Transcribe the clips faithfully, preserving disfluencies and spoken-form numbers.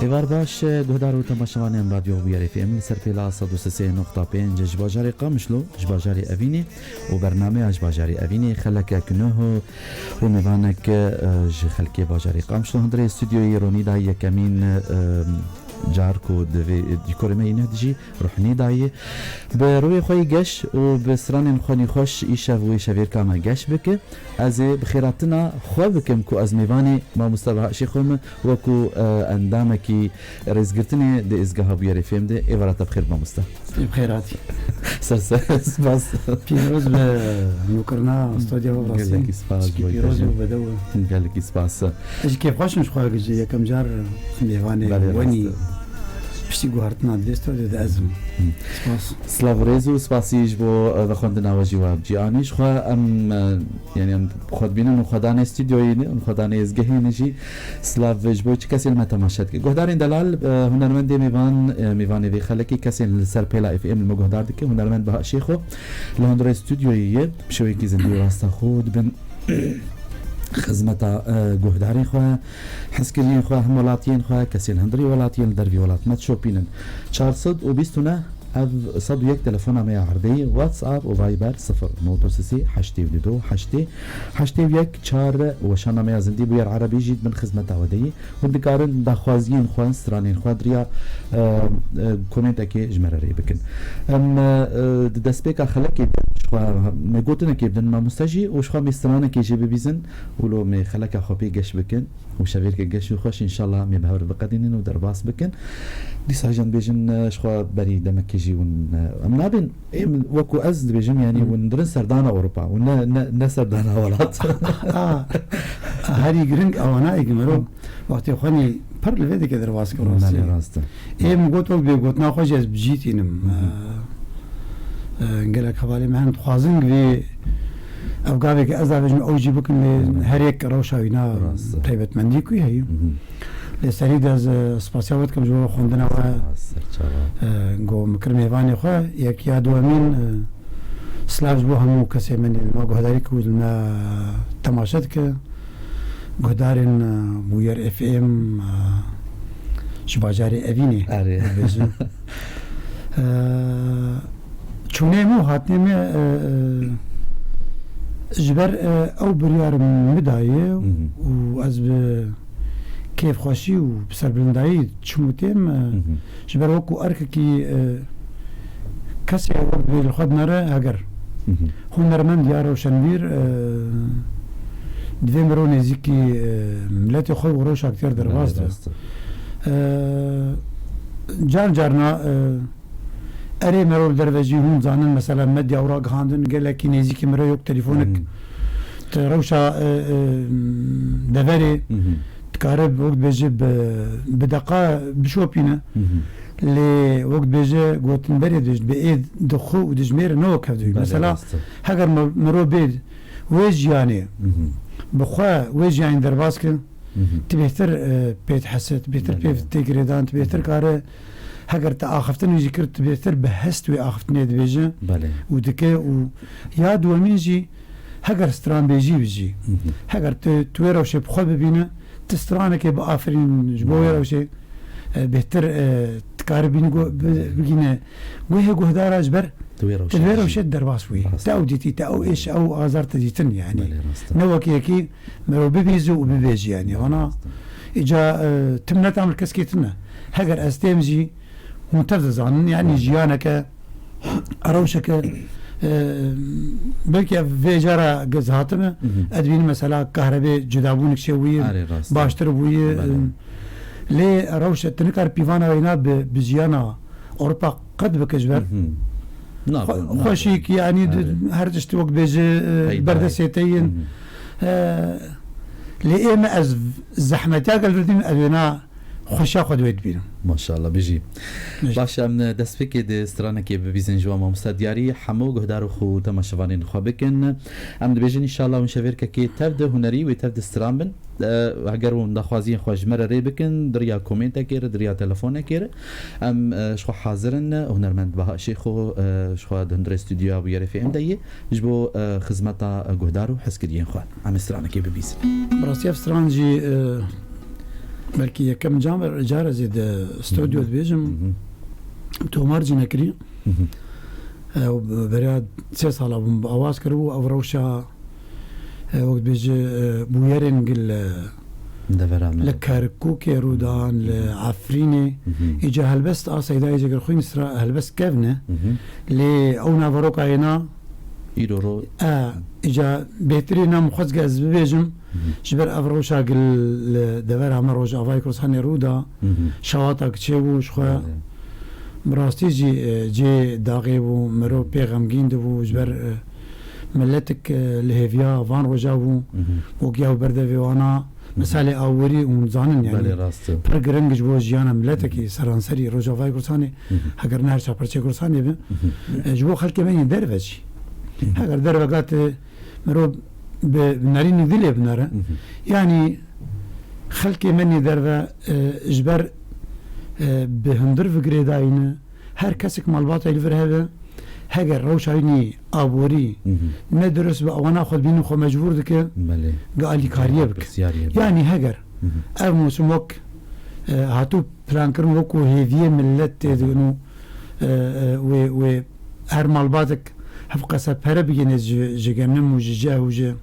Êvar baş, guhdar û temaşevanên Radyo Bûyer F M li ser pêla sed û sê nokta pênc ji bajarê Qamişlo, ji bajarê Evînê û bernameya ji bajarê Evînê xelekek nuh û mêvanek, e, ji xelkê bajarê Qamişlo hundirê stûdyoyê Ronî da yekemîn, e, car ku di vê dîkorê me yî nuh dijî Ruhnî dayê. Bi rûyê xwe yî geş û bi stranên xwe nîxweş îşev wê şevêrka me geş bike. Ez ê bi xêratina xwe bikim ku ez mêvanê mamoste Baha Şêxo me wekû, e, endamekî rêzgirtinê di êzgeha Bûyerê F M de. Êvara te bi xêr mamoste. Ê bi xêr hatî. Ser ser, spas. Pîroz be nûkirina stodya we rastî. Gelekî spas. Çikî pîroz û bedew e. Gelekî spas. Ez jî kêfxweş im ji xwe ji yekem car mêvanê wenî. Belê, rast e. Piştî guhertina divê stodya de ez im. Hı. Spas. Silav rêz û spasî ji bo, e, vexwendina we jî we bi cî anî. Ji xwe em, e, yanî em xwe dibînin û xwedanê stûdyoyê ne û xwedanê êzgehê ne jî silav ji bo çi kesên me temaşe dike. Guhdarên delal, e, hunermendê mêvan, e, mêvanê vê xelekê kesên li ser pêla F M li me guhdar dike. Hunermend Baha Şêxo li hundirê stûdyoyê ye. Bi şêweyekî zindî û rastaxo dibin xizmeta, e, guhdarên xwe, hezkiriyên xwe, hemwelatiyên xwe, kesên hundirê welatiyên li dervî welat me dişopînin. Çar sed û bîst û neh ev sed û yek telefona me ya erdê ye, WhatsApp û Viber sifir nod sê sê heştê û du heştê heştê û yek çar, weşana me ya zindî Bûyer Erebî jî di bin xizmeta we de ye. Hûn dikarin daxwaziyên xwe, stranên xwe di riya, e, e, komentekê ji me re rê bikin. Em, e, e, di destpêka xelekê de ji xwe me gotinekê bidin mamoste jî û ji xwe me stranekê jî bibîzin û lo me xeleka xwe pê geş bikin û şevêrke geş û xweş înşallah me bi hev re biqedînin û derbas bikin. Dîsa jî em dibêjin, e, ji xwe berî demekê jî hûn, e, em nabên. Ê, min, wekû ez dibêjim, yanî, Hı. hûn dirin serdana Ewropa, hûn ne, ne, ne serdana welat. A, a, herî giring ewana ye ku mero wextê xwe nî pir li vê dike derbas kir rastî. Belê, rast e. Ê, min got, wek bê gotina xwe jî ez bi cî tînim. Hı hı. E, e, gelek hevalê me hene dixwazin vê ev gavê ke ez davêjim ew jî bikin lê Hı. her yek rewşa wîna Rast e. taybetmendî ku heye. Hı hı. Lê serî de ez, e, spasiya we dikim ji bo xwendina we. Spas, serçava. E, go min kir mêvanê xwe, yek ya duwemîn, e, silav ji bo hemû kesê min ê li me guhdarî ku li me temaşe dike. Guhdarên, e, Bûyer F M, e, ji bajarê Evînê Erê. dibêjin. E, çûnê me û hatinê me, e, e, ji ber, e, ew biryar min daye Hı hı. û ez bi kêfxweşî û bi serbilindayî çûm û têm, e, Hı hı. ji ber wekû erkekî, e, kesê wek dibê li xwe dinere heger Hı hı. hunermend ya rewşenbîr, e, divê miro nêzîkî, e, miletê xwe û rewşa kitiya derbas Belê, be. rast e. E, car carna, e, Erê, mero li derve jî hûn zanin, mesela medya û ragihandin gelekî nêzîkî miro yok telefonik Hmm. di rewşa, e, e, deverê Mhm. dikare wek dibêje bi, bi deqa bişopîne. Mhm. Lê wek dibêje gotin berê dij, bi ê dixwe û dijmêre ne wek hevdûyî. Belê, Mesela rast e. heger mi-, miro bê wê jiyanê Mhm. bi xwe wê jiyanê derbas ke, Mhm. tu bêhtir, e, pê dihese, tu bêhtir Belê. pê tê girêdan, tu bêhtir Mhm. kare Heger te axiftinê jî kir, tu bêhtir bi hest wê axiftinê dibêje Belê. û dike û ya duwemîn jî heger stranbêjî bi jî. Mhm. Heger tu, tu wê rewşê bi xwe bibîne, tu stranekê bi afirîn ji bo wê Belê. rewşê, e, bêhtir, e, dikare bînî gu-, bi-, bigîne guhê guhdara ji ber Tu wê tu rewşê vê dijî. rewşê derbas bûyî. Rast. Te ew dîtî, te ew êş, ew azar te dîtin yani. Belê, rast e. Ne wekî yekî mero bibîze û bibêje yani. Vana Rast e. îca, e, tim netamir keskê tune. Heger ez têm jî hûn tev dizanin, yanî Belê. jiyaneke, rewşeke, e, belkî ev vê cara giz hatime, Mhm. ez dibînim mesela kahrebê cudabûnik çêbûye, Erê, rast e. baştir bûye, Belê. e, lê rewşe tu nikar pîvana wêna bi, bi jiyana Ewropa qet bike ji ber Mhm. Nabe, xwe-, nabe. xweşik, yanî di, Erê. her tişt wek bêje, e, Peyda. berdestê te yên. Mhm. E, lê ê me ez zehmetiya gel virdîm, ez wêna xweşiya xwe di wê dibînim. Maşallah, bijî. Bijî. Baş, em destpêkê di stranekê bibîzin ji we mamoste diyarî hemû guhdar û xwe temaşevanên xwe bikin. Em dibêjin înşallah hûn şevêrkekê tev di hunerî wê tev di stran bin. E, heger hûn daxwaziyên xwe ji me re rê bikin, di riya komentekê re, di riya telefonekê re. Em, e, ji xwe hazir in, hunermend Baha Şêxo, e, ji xwe di hundirê stûdyoya Bûyerê F M de ye, ji bo, e, xizmeta, e, guhdar û hezkiriyên xwe. Em ê stranekê bibîzin. Bi rastî ev stran jî, e, Belkî yekem can, cara ez ê di stûdyo dibêjim, tomar jî nekirî. Ew beriya sê sala bûm bi awaz kiribû, ev rewşa, e, wek dibêje, e, bûyerên gil, e, Devera me. Li Kerkûkê rûdan, li Efrînê. Îca helbest a Seydayê Cegirxwîn sira helbest kevn e. Lê ew naveroka yê na Îro ro. E, îca bêhtirî na min xwest ez bibêjim, ji ber ev rewşa gil li devera me Rojavayê Kurdistanê rû da, şewata ki çêbû, ji xwe Belê. bi rastî jî, e, cê daxê bû, mirov pê xemgîn dibû, ji ber, e, miletik, e, li hêviya van roja bû, wek ya berdevê wana, misalê aborî hûn zanin, yani, Belê, rast e. pir giring ji bo jiyana miletekî seranserî Rojavayê Kurdistanê, heger ne her çar parçeyê Kurdistanê be, e, ji bo xelkê me yên derve jî. Heger derve gate mirov bi, bi nerînî dilê binere. Yanî xelkê me nê derve, e, ji ber, e, bi hundir ve girêdayî ne, her kesek malbatê li vir hebe, heger rewşa wî aborî ne dirust be, ewana xwe dibînin xwe mecbûr dike Belê. gi alîkariyê bike. Pirsiyariyê bike. Yanî heger ev mûsim wek, e, hatû plankirin wekû hêviyê millet tê digin û, e, e, wê, wê her malbatek hevqasa pere bigihîne ji, ji genim û ji ceh û ji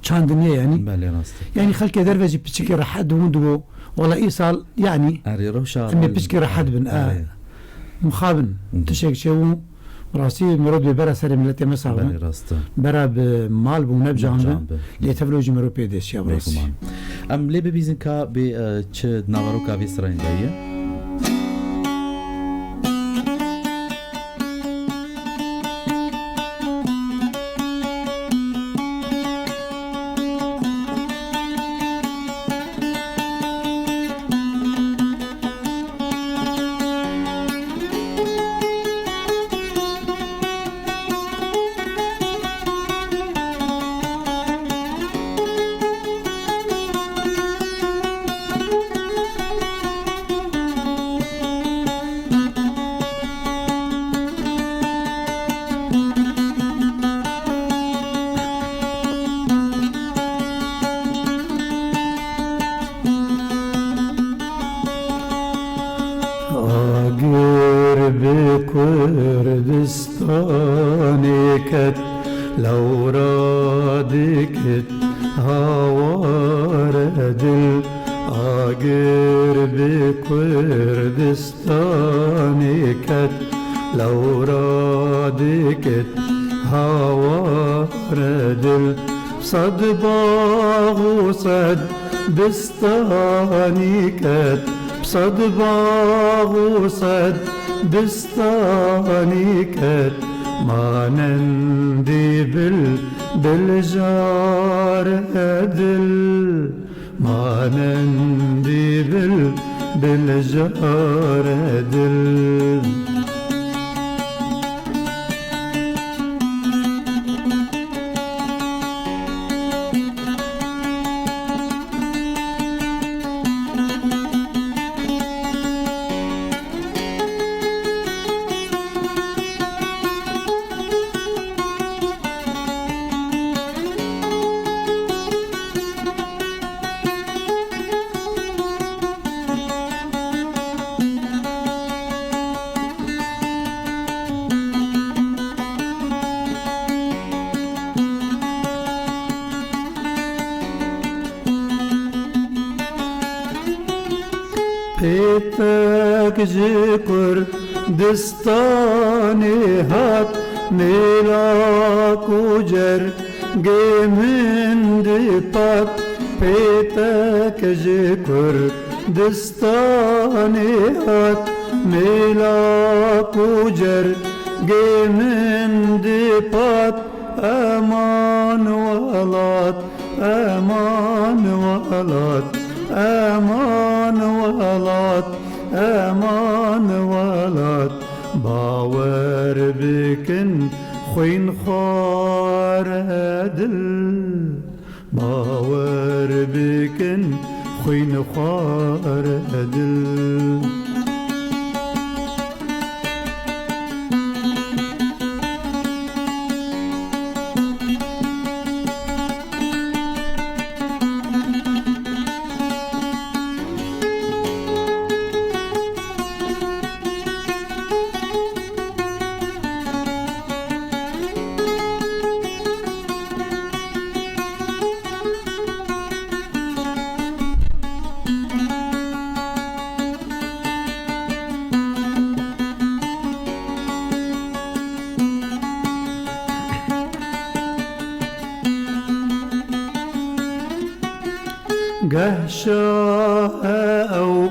çandinê, yanî. Belê, rast e. Yanî xelkê derve jî piçekî rehet dibûn, dibû, wela îsal, yanî, Erê, rewşa em ê piçekî rehet bin, e. Erê. Mixabin, tişek çêbû, rastî mirov dibê bera serê miletê me sax be. Belê, rast e. Bera bi mal bû, ne bi can be. Ne bi can be. Lê tevlo jî mirov pê dêşiya bi rastî. Bêguman. Em lê bibîzin ka bê, e, çi naveroka vê sirayên de ye? Agir bi Kurdistanê ket, lewra dikit haware dil. Agir bi Kurdistanê ket, lewra dikit haware dil. Sed bax û sed bistanî ket, sed bax û sed bistanî ket, manendî bilbil jare dil, manendî bilbil jare dil. Pêtek ji Kurdistanê hat, mêlak û cergê min dipat. Pêtek ji Kurdistanê hat, mêlak û cergê min dipat. Eman welat, eman welat, eman welat, eman welat. Bawer bikin xwînxware dil, bawer bikin xwînxware dil. Geh şah e ew,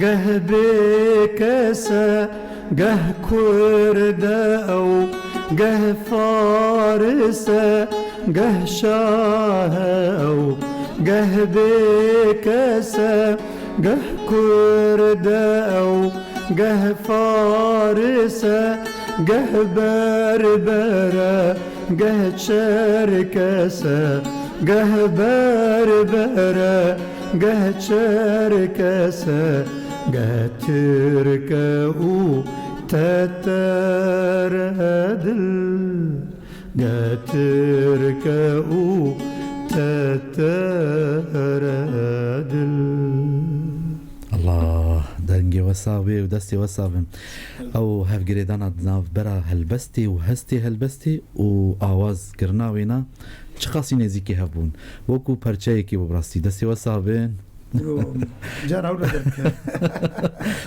geh bêkes e, geh kurd e ew, geh faris e, geh şah e ew, geh bêkes e, geh kurd e ew, geh faris e, geh berber e, geh çerkes e, geh berber e, geh çerkes e, geh tirk e û teter e dil, geh tirk e û teter e dil. Allah, dengê we sax bê û destê we sax bin. Ew hevgirêdana di navbera helbestê û hestê helbestê û awaz kirina wêna çiqasî nêzîkî hev bûn. Wekû perçeyekî bû bi rastî. Destê we sax bin. Bro, cara ew li derdikeve.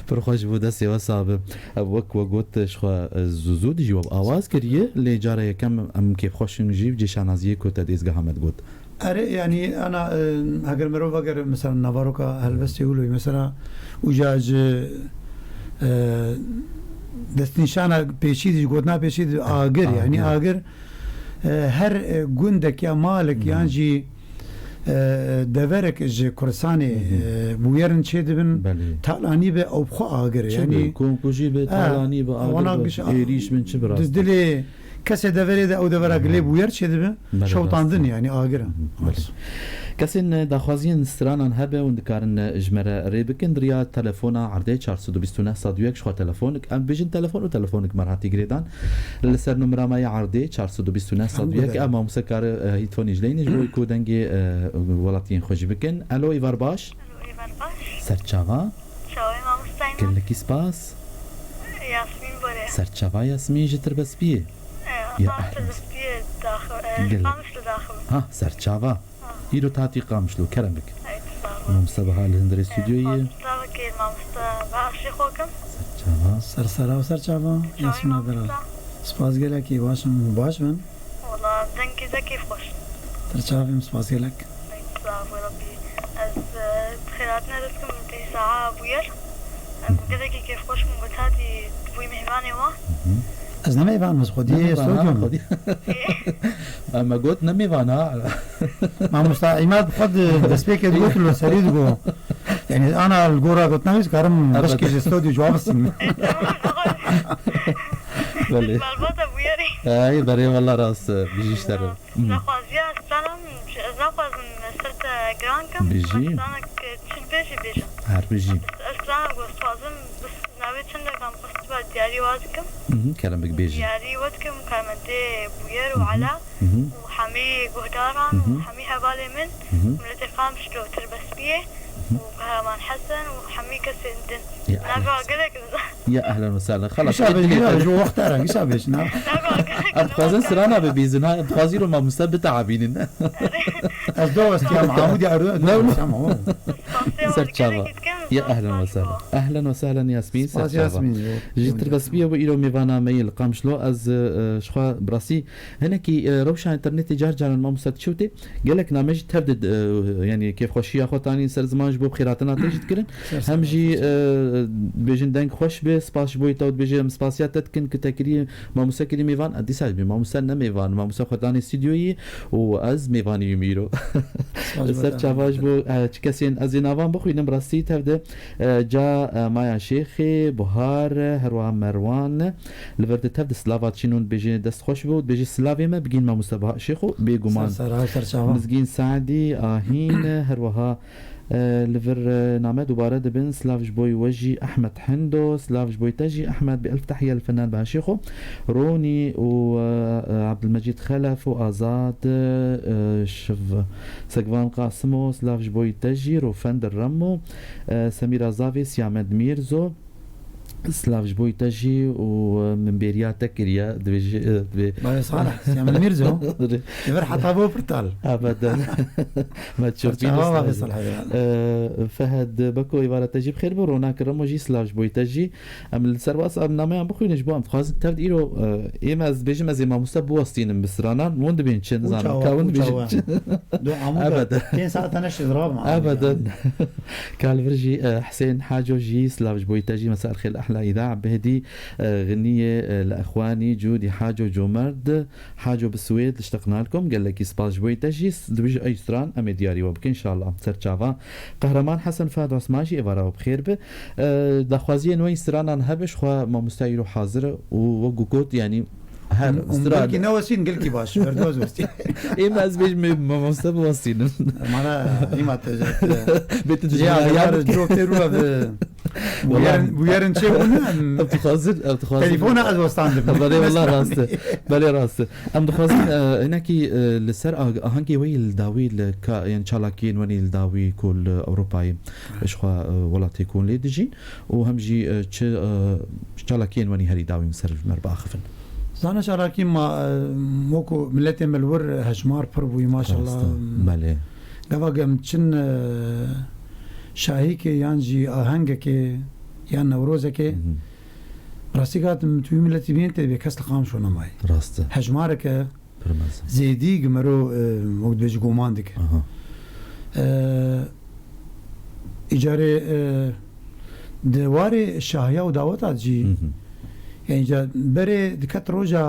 Pir xweş bû, destê we sax bin. Ev wek we got, ji xwe, e, zû zû dijî we bi awaz kiriye, lê cara yekem em kêfxweş in jî, cê şanaziyê ku te di êzgeha me digot. Erê, yanî, ana, e, heger mirov veger, mesela, navaroka helbestê wilo, mesela, uca ji, e, destnîşana pêşî dî, gotina pêşî dî, agir, yanî, agir, e, her, e, gundek ya malek, yan jî, e, deverek ji Kurdistanê, e, bûyerin çêdibin, talanî be ew bi xwe agir, yanî, komkujî be, talanî be, agir be, êrîş bin, çi bi rastî. Di dilê kesê deverê de ew deverek lê bûyer çêdibe, şewtandin, yanî agir e. Kesên daxwaziyên stranan hebe hûn dikarin ji me re rê bikin di riya telefona erdê çar sed û bîst û neh sed û yek, ji xwe telefonik, em bêjin telefon û telefonik me re hatî girêdan. Li ser numera me ya erdê çar sed û bîst û neh sed û yek, em mamoste kare, e, hît fonî ji leyne ji bo ku dengê, e, welatiyên xwe jî bikin. Elo, îvar baş. Elo, îvar baş. Serçava. Çawê mamostayê me. Gelekî spas. Yasmîn bore. Serçava Yasmîn ji Tirbespiyê. Ya ehlen. Tirbespiyê daxil, e, Qamişlo daxil. Ha, serçava. Îro tatî Qamişlo, kerem bik. Mamoste Baha li hundirê stûdyoyê ye. Mamoste Baha şêxo kim. Serçava. Ser sera û serçava. Yasmîna Beral. Spas gelekî, baş im, baş bin. Wala, dengê te kêfxweş. Serçavê min, spas gelek. Ey, sağ ol Rabbî. Ez, e, xêratine dest kim, tê saha bûyer. Em gelekî kêfxweş bûn, bi tatî bûyî mêvanê wan. Ez ne mêvan, ez xwedî stûdyo me. Em me got ne mêvan ha. Mamosta Îmad bi xwe di destpêkê digot, li serî digot. Yanî ana li gora gotina wî dikarim beşkê ji stûdyo cewab bistînim. Belê. Malbata bûyerî. Ay, berê, wela rast, bijî ji te re. Daxwaziya stranan, ez naxwazim ser te giran kim. Bijî. Stranek çi dibêjî bêje. Her bijî. Ez stranek dixwazim, navê çendek em xwestiba diyarî wa dikim. Mhm, kerem bik bêjî. Diyarî we dikim, karmendê bûyer û ala û hemî guhdaran û hemî hevalê min, miletê Qamişlo, Tirbespiyê û Kahraman Hesen û hemî kesên din. Navê wa gelek Ya ehlen ve sehlen. Xelas, gişa bêjin, dilê ya, te. Ji wexta re, gişa bêjin, ha. Em dixwazin strana bibîzin, ha. Em dixwazin îro mamoste biteabînin. Ez do westiyam, Amûdî ero, do westiyam, o. Serçava. Ya ehlen ve sehlen. Ehlen ve sehlen Yasmîn, Serçava. Yasmîn, yo. Ji Tirbespiyê bû îro mêvana me yê li Qamişlo. Ez, e, ji xwe bi rastî hinekî, e, rewşa înternetê car caran mamoste diçûtê. Gelek name jî tev de, e, yanî kêfxweşiya xwe tanîn ser ziman ji bo xêratina te jî dikirin. Ser Hem jî, e, bêjin deng xweş be, spas ji bo te û dibêjin em spasiya te dikin ku te kirî, mamoste kirî mêvan, e, dîsa jî bî mamoste ne mêvan, mamoste xwe danê stûdyoyê û ez mêvanî yim îro. Ser çava ji bo, e, çi kesên ez ê navan bixwînim rastî tev de, e, ca, e, Maya Şêxê, Buhar, herwiha Merwan, li vir de tev de silava çîn û dibêjin dest xweş be û dibêjin silavê me bigîn mamoste Baha Şêxo, bêguman. Ser, ser, ser çava. Mizgîn Saedî, Ahîn, herwiha, e, li vir, e, name dubare dibin, silav ji bo we jî Ehmed Hendo, silav ji bo te jî Ehmed, bi elf tehiye li Fener Baha Şêxo, Ronî û, e, e, Abdulmecîd Xelef û Azad, e, Şiv-, Segvan Qasimo, silav ji bo te jî, Rofend Remo, e, Semîra Zavê, Siyamed Mîrzo, Silav ji bo te jî û, e, min bêriya te kiriye, dibêje, e, dibê Bavê Salih, Siyamil Mîrzo. Li vir heta bo pirtal. Ebeden. Me çopî Serçava bavê Salih ya. E, Fehed Beko, êvara te jî bi xêr bo, Ronak Remo jî silav ji bo te jî. Em li ser WhatsApp nameyan bixwînin ji bo em dixwazin tev îro, e, êm ez dibêjim ez ê mamoste biwestînim bi stranan, hûn dibên çi, nizanim, ka hûn dibêjin çi. Ebeden. Pênc saet tane şî zirab ma. Ebeden. Ka li vir jî, e, Husên Haco jî silav ji bo te jî, مساء الخير أحلى إذاعة بهدي، e, غنية، e, لأخواني جودي حاجو جومرد حاجو بالسويد اشتقنا لكم، gelekî spas ji bo te jî, dibêje ey stran em ê diyarî we bikin inşallah. Serçava. Qehreman Hesen Fehd Osman jî êvara we bi xêr be. E, daxwaziyên we stranan hebe, ji xwe mamoste îro hazir e û wek ku got, yanî her Hûn stran belkî newesîn, gelkî baş, her du ez westî. Êm ez bêjim, ê mamoste biwestînin. Mana, hîma te jî. Bê tu ji ya, ya, cevap tê rû bi. Bûyerin, bûyerin çê bûne, em Em dixwazin, em dixwazin. Telefona ez westandim. Belê, wela rast e. Belê, rast e. Em dixwazin, e, hinekî, e, li ser ah-, ahengê we yê li dawî li ka-, yani çalakiyên we yê li dawî ku li Ewropayê, ji xwe, e, welatê ku lê dijîn û hem jî, e, çi, e, çalakiyên we yê herî dawî ser mer biaxivin. Zana çalakî ma, e, wekû miletê me li wir hejmar pir bûyî, maşallah. Rast e. Belê. Gava gem çin, e, şahîkê yan jî ahengekê yan newrozekê, Hı hı. rastî gat min tu wî miletî bînin tê bê kes li qamşo nemayî. Rast e. Hejmareke Pir mezin. Zêdî gi mero, e, wek dibêjî goman dike. Aha. E, îcarê, e, di warê şahiya û daweta jî, Hı hı. yani ca berê diket roja,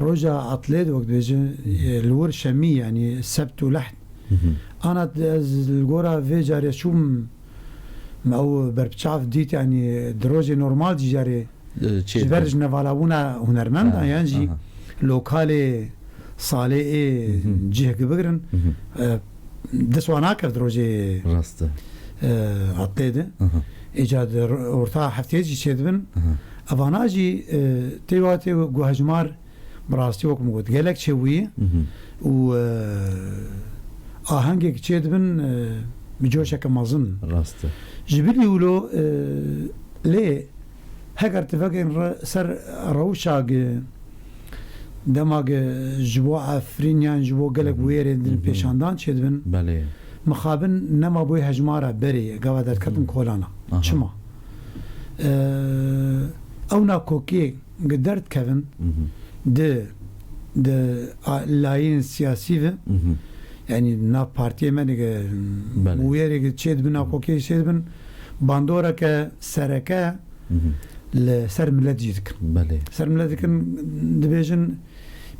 roja etlê de wek dibêjin, Hı hı. e, li wir şemî, yani sebt û lehd. Hı hı. Ana ez li gora vê carê çûm, me ew berbiçav dît, yani di rojê normal jî carê E, çê ji ber dikin. Ji nevalabûna hunermendan Ha, yan jî aha. lokalê salê ê Hı hı. cih bigirin, Hı hı. e, dest wan nakevt rojê, Rast e. e, etlê de. Aha. Îca di ro-, orta hefteyê jî çêdibin. Aha. Evana jî, e, tê wa tê guhejmar bi rastî wek min got, gelek çêbûyî Hı hı. û, e, ahengek çêdibin, e, bi coşeke mezin. Rast e. Ji bilî wilo, e, lê heger tu vegên re-, ser rewşa gi, dema gi ji bo Efrîn yan ji bo gelek Hı hı. bûyerên din Hı hı. pêşandan çêdibin, Belê. mixabin nema boy hejmara berê, gava derketin Hı. kolana. Aha. Çima? E, ew nakokê gi derdikevin Hı hı. di, di a-, layîn siyasî ve, Hı hı. yani nav partiyê me dike, Belê. bûyerê çêdibin, nakokê çêdibin, bandoreke sereke Hı hı. li ser milet jî dikin. Belê. Ser milet dikin, dibêjin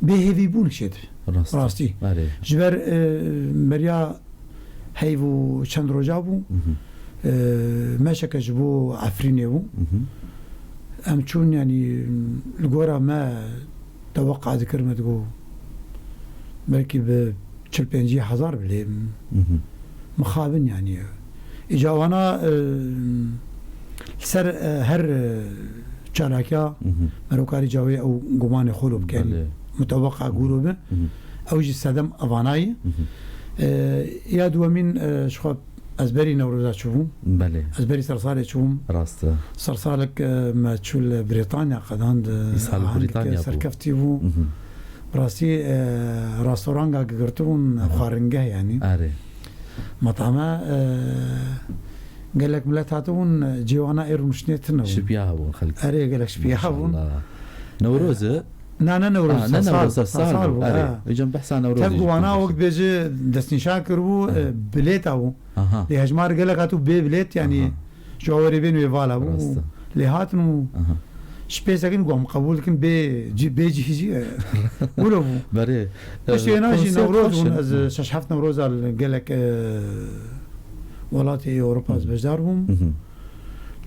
bêhêvîbûn çêdibe. Rast. Rastî. Erê. Ji ber, e, beriya heyv û çend roja bû, Hı hı. e, meşeke ji bo Efrînê bû. Hı hı. Em çûn, yanî, li gora me teweqa dikir, me digot, belkî bi çil pêncî hezar bilê Hı hı. mixabin, yanî. Îca wana, e, li ser, e, her, e, çalakiya Hı hı. merokkarî cawê ew gumanê xwe lo bike, yanî Belê. muteweqa gûro be. Hı hı. Ew jî sedem evanayî. Hı hı. E, ya duwemîn, e, ji xwe ez berî Newroza çûbûm. Belê. Ez berî sersalê çûbûm. Rast e. Sersalek, e, me çû li Brîtanya qedand, e, Îsal ahengeke Brîtanya bû. serkeftî bû. Hı hı. Bi rastî, e, restoranga girtibûn, Aha. xwaringeh yanî. Erê. Metame, e, gelek milet hatibûn, cêwana ê rûniştinê tune bûn. Şipiya hebûn xelk. Erê, gelek şipiya hebûn. Maşallah. Newroz e? Na, ne Newroz, Ha, ne Sarsal, Newroz, Sarsal Sarsal bû. bû, Erê. ha. Ecem behsa Newroz Tev e, guwana ecem wek behsa. dibêje destnîşan kiribû, Aha. e, bilêta bû. Aha. Lê hejmar gelek hatû bê bilêt, yanî Aha. ji awerê bên wê vala bû. Rast e. Lê hatin û Aha. ji pêsekin ku em qebûl dikin bê cî, bê cî jî, e, wilo bû. Berê, Piştî e, wêna jî konsept Newroz xweş bûn, e. ez, e, şeş heft Newroza li gelek, e, welatê Ewropa ez Hı. beşdar bûm. Hı hı.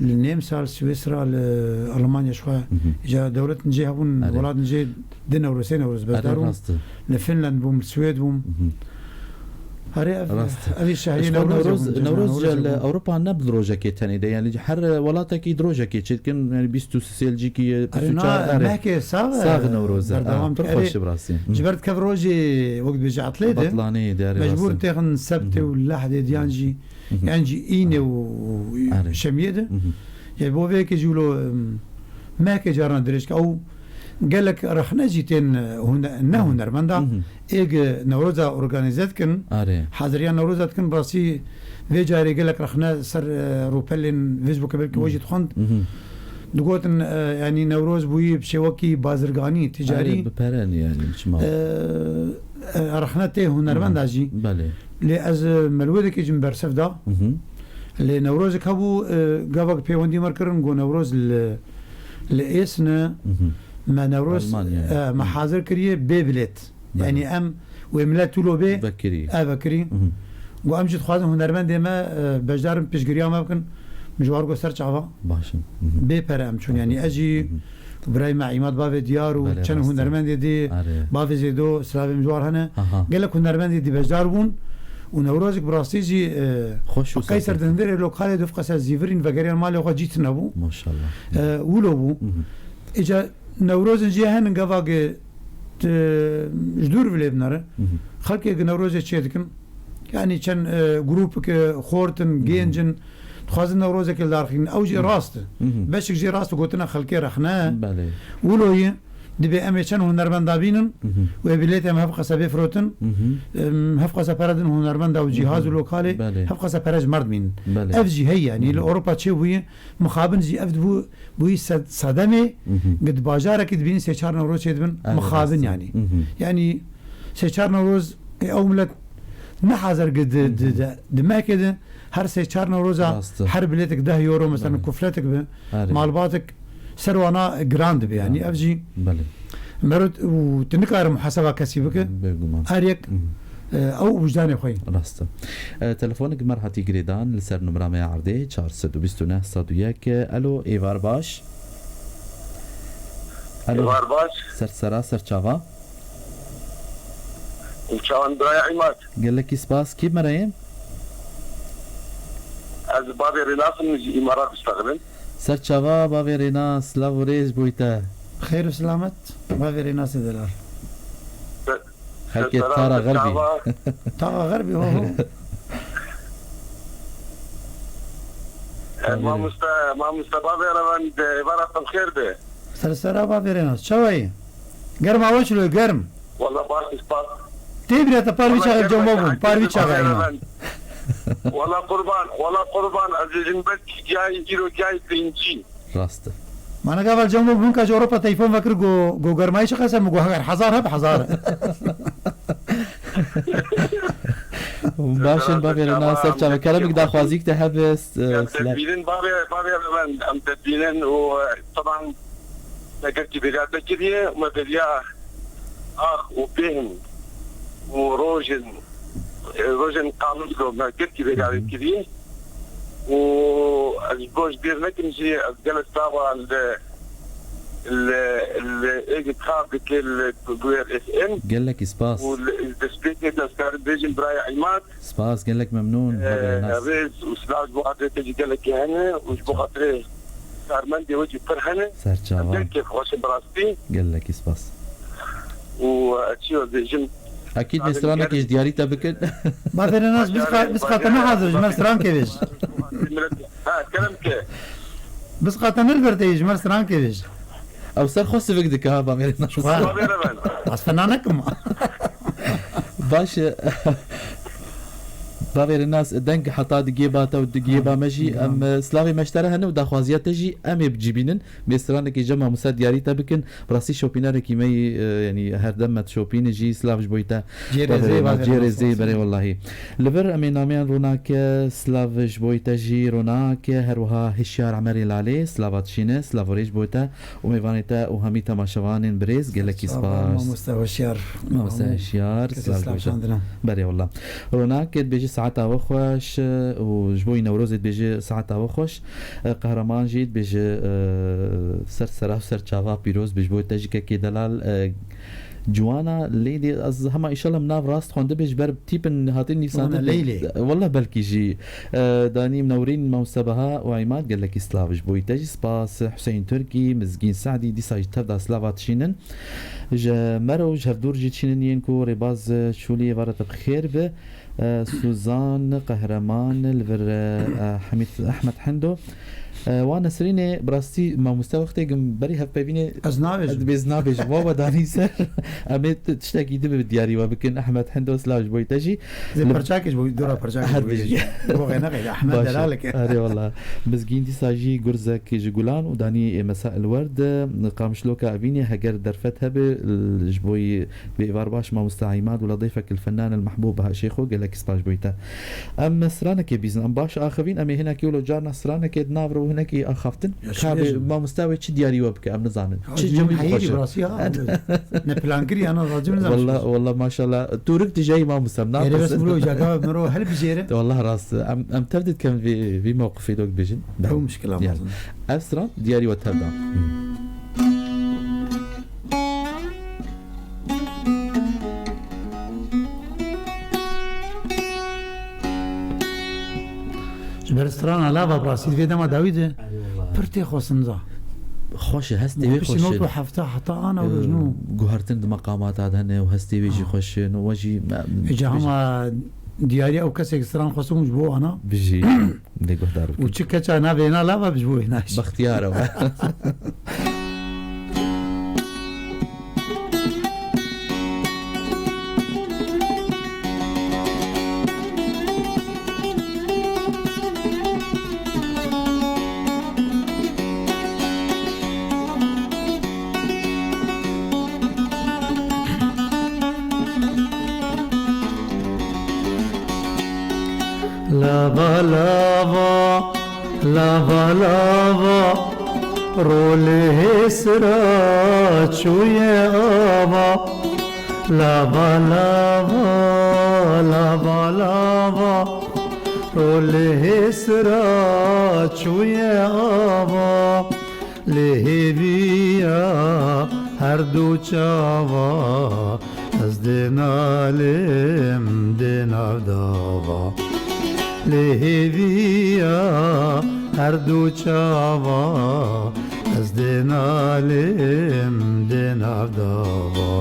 Li Nemsal, Swîsra, li Almanya ji xwe. Hı hı. Îca dewletin cê hebûn, Erê. welatin cê di Newroz, sê Newroz beşdar Erê, bûm. rast e. Li Finland bûm, li Swêd bûm. Hı hı. Erê, ev, Rast e. ev ê şahiyê Ji xwe Newroz Newroz, hebûn, cem Newroz Newroz ji hebûn. li Ewropa ne bi rojekê tenê de, yani her welatekî rojekê çêdikin, yani bîst û sê cîkî ye, Erê, bîst û çar, na, erê. mehkê sax e, Sax Newroz e, berdewam erê. Pir dike. xweş Erê, e bi rastî. Hı. ji ber dikeve rojê, wek dibêje etlê de, Betlanê de, erê, mecbûr rast e. têxin sebtê Hı hı. û lehdê diyan jî, Hı hı. yan jî înê û Erê. şemiyê de. Hı hı. Ê bo vê yekê jî wilo, em, mehekê carna dirêj ke ew gelek rexne jî tên, e, hune-, ne hunermenda. Mhm. Êg Newroza organîze dikin, Arê. haziriya Newroza dikin, bi rastî vê carê gelek rexne ser, e, rûpelên Facebookê belkî we jî dixwend. Mhm. Digotin, e, yanî Newroz bûyî bi şêwekî bazirganî, ticarî. Arê, bi pere ne yanî, çima? E, e, rexne tê hunermenda jî. Belê. Lê ez, e, melwêdekê jî min bersiv da. Mhm. Lê Newrozek hebû, e, gavek pêwendî me kirin, got Newroz li, li Êsne, Mhm. me Newroz, Almanya. e, me hazir kiriye bê bilêt. Belê. Yanî em wê milet tûlo bê, Vekirî. e, vekirî. Mhm. Got em jî dixwazin hunermendê me, e, beşdarin piştgiriya me bikin. Min ji war got ser çava. Baş in. Mhm. Bê pere em çûn. Yanî ez jî Mhm. Birayê me Îmad bavê Diyar û Belê, çend rast e. hunermendê dî, Arê. bavê Zêdo, silavê min ji war hene. Aha. Gelek hunermendê dî beşdar bûn û Newrozek bi rastî jî, e, Xweş û bi qeyser serkeftin. di hundirê lokalê de fiqese zîvirîn vegeriyan malê xwe cî tune bû. Maşallah. E, wilo bû. Mhm. Îca Newrozên jî henin gava ge, e, ji dûr vilê binere. Mhm. Xelkê ge Newrozê çê dikin. Yanî çend, e, grûpeke xort in, Hı hı. gênc in, dixwazin Newrozekê li dar xînin. Ew jî Hı. rast e. Hı hı. Beşek jî rast e, gotina xelkê rexne. Belê. Wilo ye, dibê em ê çend hunermenda bînin, Hı hı. wê bilêtê em hev qese bê firotin, Hı hı. em, hev qese pere din hunermenda û cîhaz Hı hı. û lokalê, Belê. hev qese pere ji me re dimînin. Belê. Ev jî heye, yanî Hı li hı. Ewropa çêbûye, mixabin jî ev dibû, bûyî sed-, sedemê, Hı hı. ge di bajarekê dibînin sê çar Newroz çêdibin, Evet, mixabin rast e. yanî. Hı hı. Yanî sê çar Newroz, ê, ew milet ne hazir ge di, Hı hı. di, di, di mehekê de her sê çar Newroza Rast e. her bilêtek deh euro, mesela Belê. kufletek bi, Arê. malbatek ser wana giran dibe yanî. Giran. Ev jî Belê. merot û tu nikare muhaseba kesî bike. Bêguman. Her yek, Hı hı. e, ew wijdanê xwe ye. Rast e. E, telefonek me re hatî girêdan li ser numra me ya erdê, çar sed û bîst û neh sed û yek. Elo, êvar baş. Elo. Êvar baş. Ser sera, ser çava. Çawan biraya Îmad. Gelekî spas. Kî me re yê? Ez bavê Rênas im, ji Îmarat diştexilin. Ser çava bavê Rênas, silav û rêz bo te. Xêr û selamet, bavê Rênasê delal. Xelkê Tara Xerbî. Tara Xerbî, ho, ho. E, mamoste, mamoste bavê Revend, e, êvara te bi xêr be. Ser sera bavê Rênas. Çawa yî? Germa we çilo germ? Wala baş, spas. Tê bira te par vî Wala çaxê germa cewma bûn, par vî çaxê bavê Revend. Wala qurban, wala qurban, ez ê jin belkî giyayî, îro giyayî pêncî. Rast e. Mana gava cem bo min ka ji Ewropa telefon vekir go, go germayî çi qesem go heger hezar heb hezar. Baş in bavê Rênas, ser çava. Keremik daxwazîk te hebe, s-, Ya silav. Tedbîrin bavê, bavê Revend, em tedbîrin û, e, taban me gelkî bêriya te kiriye, me bêriya ax û bêhn û rojin, e, rojên qanûn do me gelkî bêriya Hı hı. kiriye. û ez ji bo ji bîr nekim jî, ez gelek slava li, li, li êgî xav dike li Guer F M. Gelekî spas. Û li, destpêkê de ez karim bêjim birayê Îmad. Spas, gelek memnûn, E, bavê Rênas. Rêz û silav ji bo xatirê te jî gelekî hene û ji bo xatirê karmendê we jî pir hene. Ser çava. Gelek kêfxweş e bi rastî. Gelekî spas. Û, e, çi wê bêjim? Ekîd mêstranekî ji diyarî te bikin. Bavê Rênas, bisqa-, bisqate ne hazir, ji me strankê bêj. Ha, kerem ke. Bisqate ne li ber te yê, ji me strankê bêj. Ew ser xwe sivik dike ha, bavê Rênas. Xwe. Bavê Rênas. Ez fena nekim. Baş e. Bavê Rênas, deng heta digê ba te û digê ba me jî, Hı. em, e, silavê me ji te re hene û daxwaziya te jî em ê bi cî bînin. Mêstranekî ji mamoste diyarî te bikin. Bi rastî şopînerekî me yî, e, yanî her dem me dişopîne jî, silav ji bo te. Cê rêzê, Bavê Rênas, bavê cê Rênas, rêzê, olsun. Berê wellahî. Li vir em ê nameyan Ronake, silav ji bo te jî Ronake, her wiha Hişyar Emerê Lalê, silava dişîne, silav û rêz ji bo te û mêvanê te û hemî temaşevanên birêz, gelekî Sağ ol, spas. Mamoste Hişyar. Mamoste Hişyar, Kesê silav silav ji bo te. Şandina. Berê wallah. Ronake dibêje saeta we xweş, e, û ji bo Newrozê dibêje saeta we xweş. E, Qehreman jî dibêje, e, ser sera û ser çava pîroz be ji bo te jî kekê delal, e, ciwana lê dê ez hema înşallah min nav rast xwendibe ji ber tîpin hatin nivîsandin. Ona Leylê. Wallah belkî jî, e, Danî Newrîn, Mewse Beha û Îmad gelekî silav ji bo te jî spas. Huseyîn Tirkî, Mizgîn Se'dî dîsa ji tev da silava dişînin. Ji me re û ji hevdûr jî dişînin yên ku rêbaz, e, Şûlî êvara te bi xêr be. E, Suzan Qehreman li vir, e, e, Hemîd Ehmed Hendo. E, wan Nesrînê, bi rastî mamoste wextê gim berî hevpeyvînê Ez nabêjim. ez nabêjim. Wa we danî ser. Em ê t-, tiştekî din bi diyarî we bikin. Ehmed Hendo, silav ji bo te jî. Zê Li- perçakê ji bo, dora perçakê Her ji bo bijî. yê. Bo xêne xêne. Ehmed Baş e. Delalek. Erê wala. Mizgîn dîsa jî gurzek ji gulan û danî ê mesa el werd. Qamişloka evînê heger derfet hebe, l-, ji bo yê Vê êvar baş mamoste Îmad û Ledîfek el Fennan el Mehbûb, ha Şêxo, gelek spas ji bo te. Em stranekê bîzin, em baş axivîn, em ê hinekî wilo carna stranekê di nav re û hinekî axaftin. Ya, Ka çi bê bêjim? Mamoste wê çi diyarî we bike, em nizanin. Çi Hacî cemî Heyîrî xweş e. Bi rastî ha. Ne pilankirî ya, na, hacî nizam Walla, çi. Walla maşallah. Tûrik dijeyî mamoste, em Êrê bes napisin. Miro, caga miro helbijêrin. Walla rast. Em, em tev didikin vî, vî mewqifê dok bêjin. Ew mişkila Yan. mezin. Ev stran diyarî we tev da. Hmm. Ji ber strana lava bi rastî di vê dema dawî de Erê wallah. Pir tê xwesin da. Xweş e, hestê wê Piştî xweş not e. û hefta heta ana û Ee, nû. Guhertin di meqamata de hene û hestê wê jî Ha. xweş e. Û we jî, em, Îca bêjin. hema diyariya ew kesek stran xwesin ji bo ana. Bijî. Lê guhdar bikin. Û çi keça navê na lava bi ji bo hêna jî. Bextiyar e we. Lava, lava, lava, lava, rolê hêsira çûye ava. Lava, lava, lava, lava, rolê hêsira çûye ava. Lê hêviya her du çava, ez dê nalim dê nav dava. Lê hêviya her du çava, ez dê nalim dê nav dava.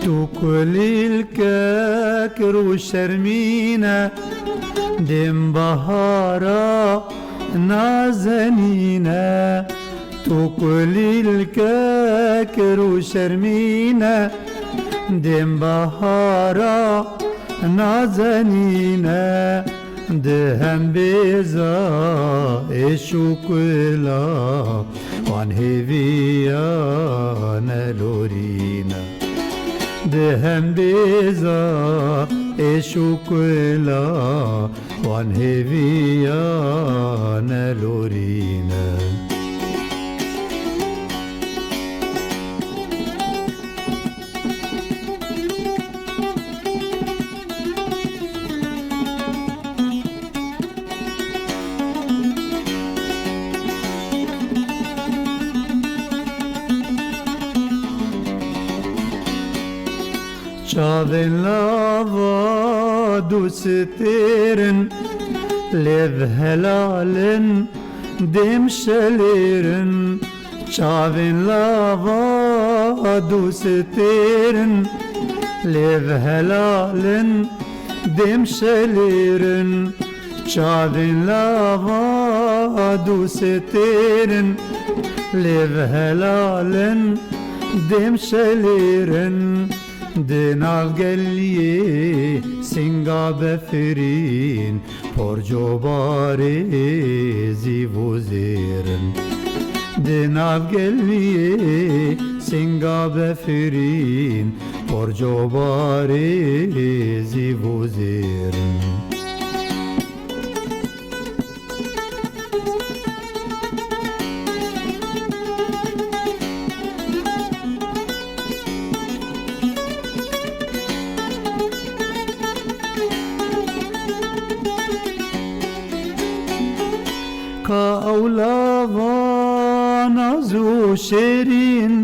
Tu kulîlkek rû şermîne, dêm bahara nazenîne. Tu kulîlkek rû şermîne, dêm bahara nazenîne. Di hembêza êş û kula wan hêviya nelorîne. Di hembêza êş û kula wan hêviya nelorîne. Çavên lava du stêr in, lêv helal in, dêm şelêr in. Çavên lava du stêr in, lêv helal in, dêm şelêr in. Çavên lava du stêr in, lêv helal in, dêm şelêr in. Di nav geliyê singa befirîn, porco barê zîv û zêr in. Di nav geliyê singa befirîn, porco barê zîv û zêr in. Ka ew lava naz û şêrîn,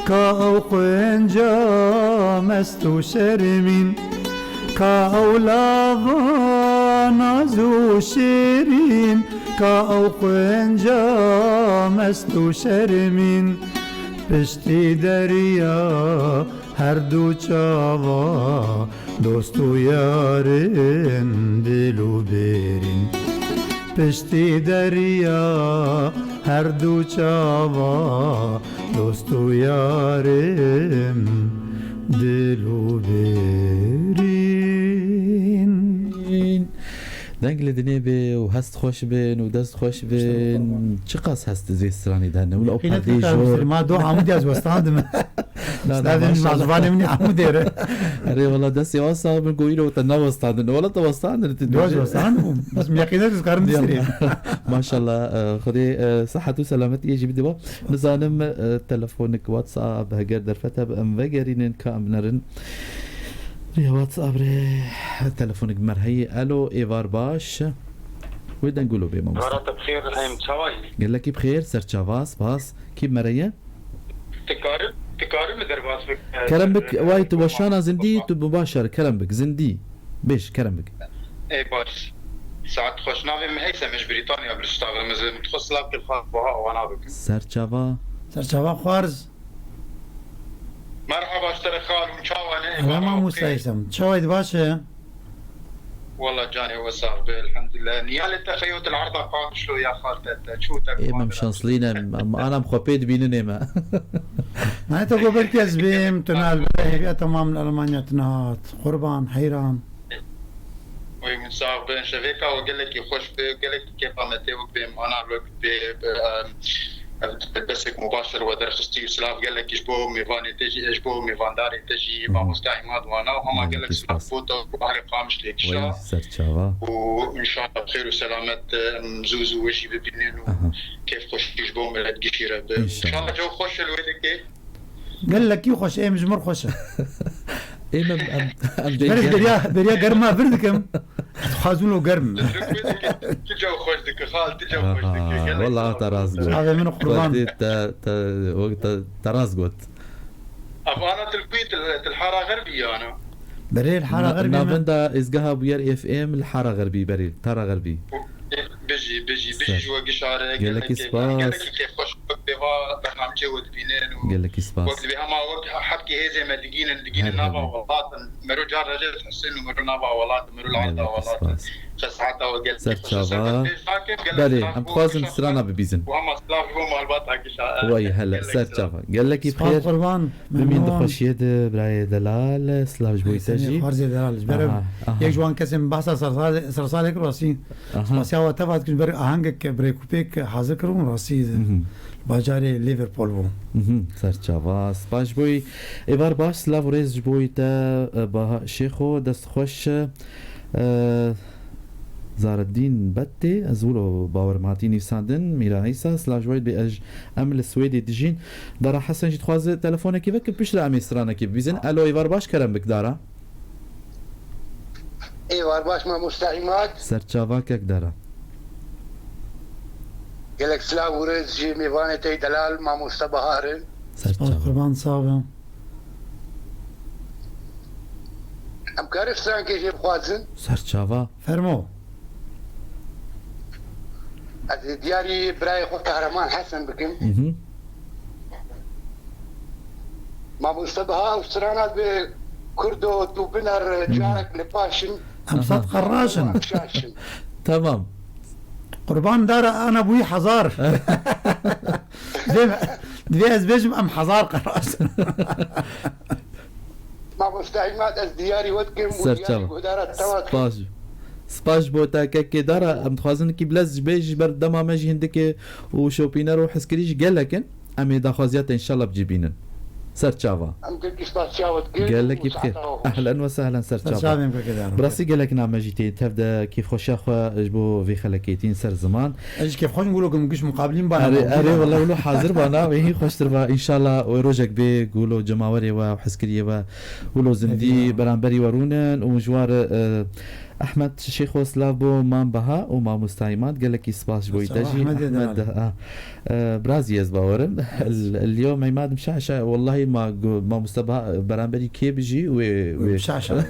ka ew xwenca mest û şermîn, ka ew lava û şêrîn, ka ew xwenca mest û şermîn, piştî derya her du çava, dost û yarin dil û bêrîn. Piştî derya her du çava, dost û yarim dil û bêrîn. Deng li dinê be û hest xweş bin û dest xweş bin. Çiqas hest di vê stranê de hene. Wila ew perdê jor. Ma do Amûdê ez westandim. Na, na, Stavên maşallah. Zivanê min Amûdê re. Erê, wala destê wan sax bin, goyî re te newestandin. Wala te westandin, tu Do ez dibêjî. Westandim. Bes min yaqîn ez karim Ya, bistîrî. Maşallah, e, Xwedê, e, sihet û selametiyê jî bide we. Nizanim, e, telefonik WhatsApp heger derfet hebe em vegerînin ka em binerin. Rêya WhatsApp rê telefonik me re heye. Alo, êvar baş. Wê deng gulo bê mamoste. Vara te bi xêr, em çawa yî? Gelekî bi xêr, serçava, spas. Kî bi me re ye? Dikarim, dikarim mi derbas bik-, Kerem bik, e, way tu weşana zindî, tu mubaşer, kerem bik, zindî. Bêj, kerem bik. Ê baş. Saet xweş. Navê min Heysem e, ji Brîtanya, Bristol, Qirmizi. Min dixwest silav kir, xwe buha wana bikim. Serçava. Serçava xwarz. Merhaba ji te re xal, hûn çawa ne? Eva Elhema Musa Heysem. Çawa yî, baş e? Wala canê we sax be, elhamdulillah. Niyalê te xeyotil arda qamişlo ya xal te, te çû te Ê, me şanslî ne, em, em anam xwe pê dibînin ê me. Nayê te go belkî ez bêm, tu nal be, hêviya temam li Almanya tine hat. Qurban, heyran. Oy, min sax bin, şevêka we gelekî xweş be, gelekî kêfa me tê wek bêm, ana wek bê, be, em, Ev derbasek mubaşir we derxistî û silav gelekî ji bo mêvanê te jî, ji bo mêvandarê te jî, Mhm. mamoste Îmad Wana û hema Gelekî gelek silav spas. bo te û ahlê Qamişlê kişa. Wey serçava. Û înşallah bi xêr û selamet, em, zû zû we jî bibînin û Aha. kêfxweşî ji bo milet gişî re be. Înşallah. Înşallah cew xweş e li wê dikê. Gelekî xweş, êm ji mir xweş e. Êm em, em, em Ji ber ez dengê beriya, beriya germa vir dikim. Dixwazim lo germ. Tu cew xweş dike, xal, tu cew xweş dike. Aha, Gelek wellah sağ te ol. Rast got. Çavê min qurban. Xwedê te, te, wek te, te rast got. Ev ana til kuyê til, til Hara Xerbî yana? Berê li Hara Na-, Xerbî me. Navenda êzgeha Bûyer F M li Hara Xerbî berê, Tara Xerbî. Bijî, bijî, bijî Ser. ji we gişare, Gelekî gelekî, spas. gelekî kêfxweş wek dêva bernamçê we dibînin û Gelekî spas. wek dibê hema wek hebkê hêzê me digînin, digînin Her nava hebe. welat in. Mero car re jê dihsin û mero nava welat in, mero li arda Gelekî welat in. spas. Xesaheta we gelekî Ser xweş e. çava. Ser pêş nakim, gelek Belê, silav em bo dixwazin kişa strana xwe bibîzin. û hema silav ji bo malbata kişa. Wey hele, Gelek ser silav. çava. Gelekî Spas bixêr. qurban. Bimîn di Memnun. xweşiyê de birayê delal, silav ji bo te Seni jî. Xwarzê delal. Ji ber Aha, aha. yek ji wan kesên behsa sersalê, sersalê kir rastî. Aha. Spasiya we teva dikim, ji ber ahengek birêkûpêk hazir kirbûn, rastî Mhm. bajarê Liverpool bû. Mhm, ser çava. Spas ji bo wî. Êvar baş, silav û rêz ji bo wî te, e, Baha Şêxo, dest xweş. E, Zareddîn Bettê, ez wilo bawerim hatî nivîsandin, Mîra Îsa, silav ji we bê, ez, em li Swêdê dijîn. Dara Hesen jî dixwaze telefonekê veke, piştre em ê stranekê bibîzin. Alo, êvar baş, kerem bik, Dara. Êvar baş, mamoste Îmad. Ser çava kek Dara. Gelek silav û rêz ji mêvanê te yî delal, mamoste Bahar in. Ser Spas çava. Qurban, sax be. Em karin strankê jê bixwazin? Ser çava. Fermo. Ez ê diyarî birayê xwe Kahraman Hesen bikim. Mhm. Mamoste Baha, ew strana bi Kurdo tu biner, Mhm. carek li paşin. Em Aha. sed qeraş in. Şaş in. Tamam. Qurban dara ana bûyî hezar. Divê, divê ez bêjim em hezar qeraş in. Mamoste Îmad, ez diyarî we dikim û Ser diyarî çava. guhdara te we dikim. Spas. Spas ji bo te kekê Dara. Em dixwazin kî bilez ji bê ji ber dema me jî hindikê û şopîner û hizkirî jî gelek in. Em ê daxwaziya te înşallah bi cî bînin. Ser çava. Em gelkî spas çawa dikin. Gelekî bi xêr. Ehlen we sehlen ser çava. Ser çavên kekê Dara. Bi rastî gelek name jî tê tev de kêfxweşiya xwe ji bo vê xelekê tîn ser ziman. Ez ji kêfxweş gulo kim giş muqabilîn bana Erê, mewcûd erê, e. Wele wilo hazir bana, wê hîn xweştir ba. Înşallah wê rojek bê gulo cemawerê we û hizkiriyê we, wilo zindî Hediya. beramberî we rûnin û ji war, e, Ehmed Şêxo, silav bo Mam Beha û Mamosta Îmad. Gelekî spas ji bo te jî. Ehmed, ah, e, birazî ez bawerim. Yes. El-, el-yewm Îmad mişaşa, wellahî ma go-, Mamosta Beha beramberî kê bijî wê, wê wê mişaşa.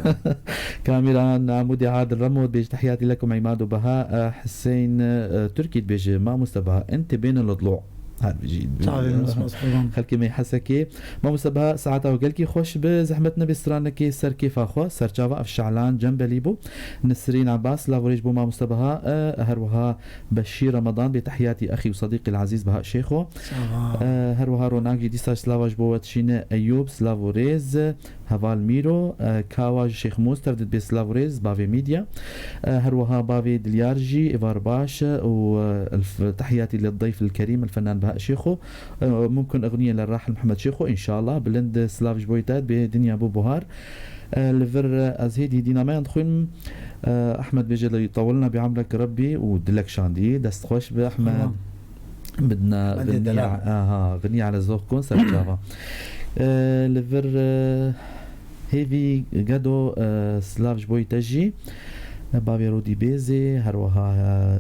Kamîran Amûdê Adil Remo dibêje, "Tehiyatî lekum Îmad û Beha." E, Hüseyin, e, Tirkî dibêje, "Mamosta Beha, ente bêne lutlu." Her bijî. Çavê min spas, qurban. Xelkê me Hesekê. Mamoste Beha, saeta we gelkî xweş be. Zehmet nebe stranekê ser kêfa xwe, serçava ev şalan cembelî bû. Nisrîn Abbas, silav û rêz bo Mamoste Beha, e, her wiha Beşîr Ramadan, bê tehiyatî exî û sedîqî ezîz Beha Şêxo. Sağ ol. E, her wiha Ronak jî dîsa silava ji bo we dişîne. Eyûb, silav û rêz. Heval Mîro, e, Kawa ji Şêx Mûs, tev dibê silav û rêz, bavê Mîdya. E, her wiha bavê Dilyar jî, êvar baş û, e, elf tehiyatî lê dayf el kerîm, el fenan Beha Şêxo. E, mumkin egniyê le Rahil Mihemed Şêxo, înşallah. Bilind silav ji bo te, dibê dinya bû buhar. E, li vir, e, ez hêdî dînameyan dixwînim. E, Ehmed bêje, "Li tewilna bi emrek Rebbî" û dilek şandî. Dest xweş be, Ehmed. Tamam. Bidna, Hadi bidna, delal. Aha, bidna ala zokon serçava. E, li vir, e, hêvî Gedo, e, silav ji bo te jî. E, bavê Rodî Bêzê, her wiha,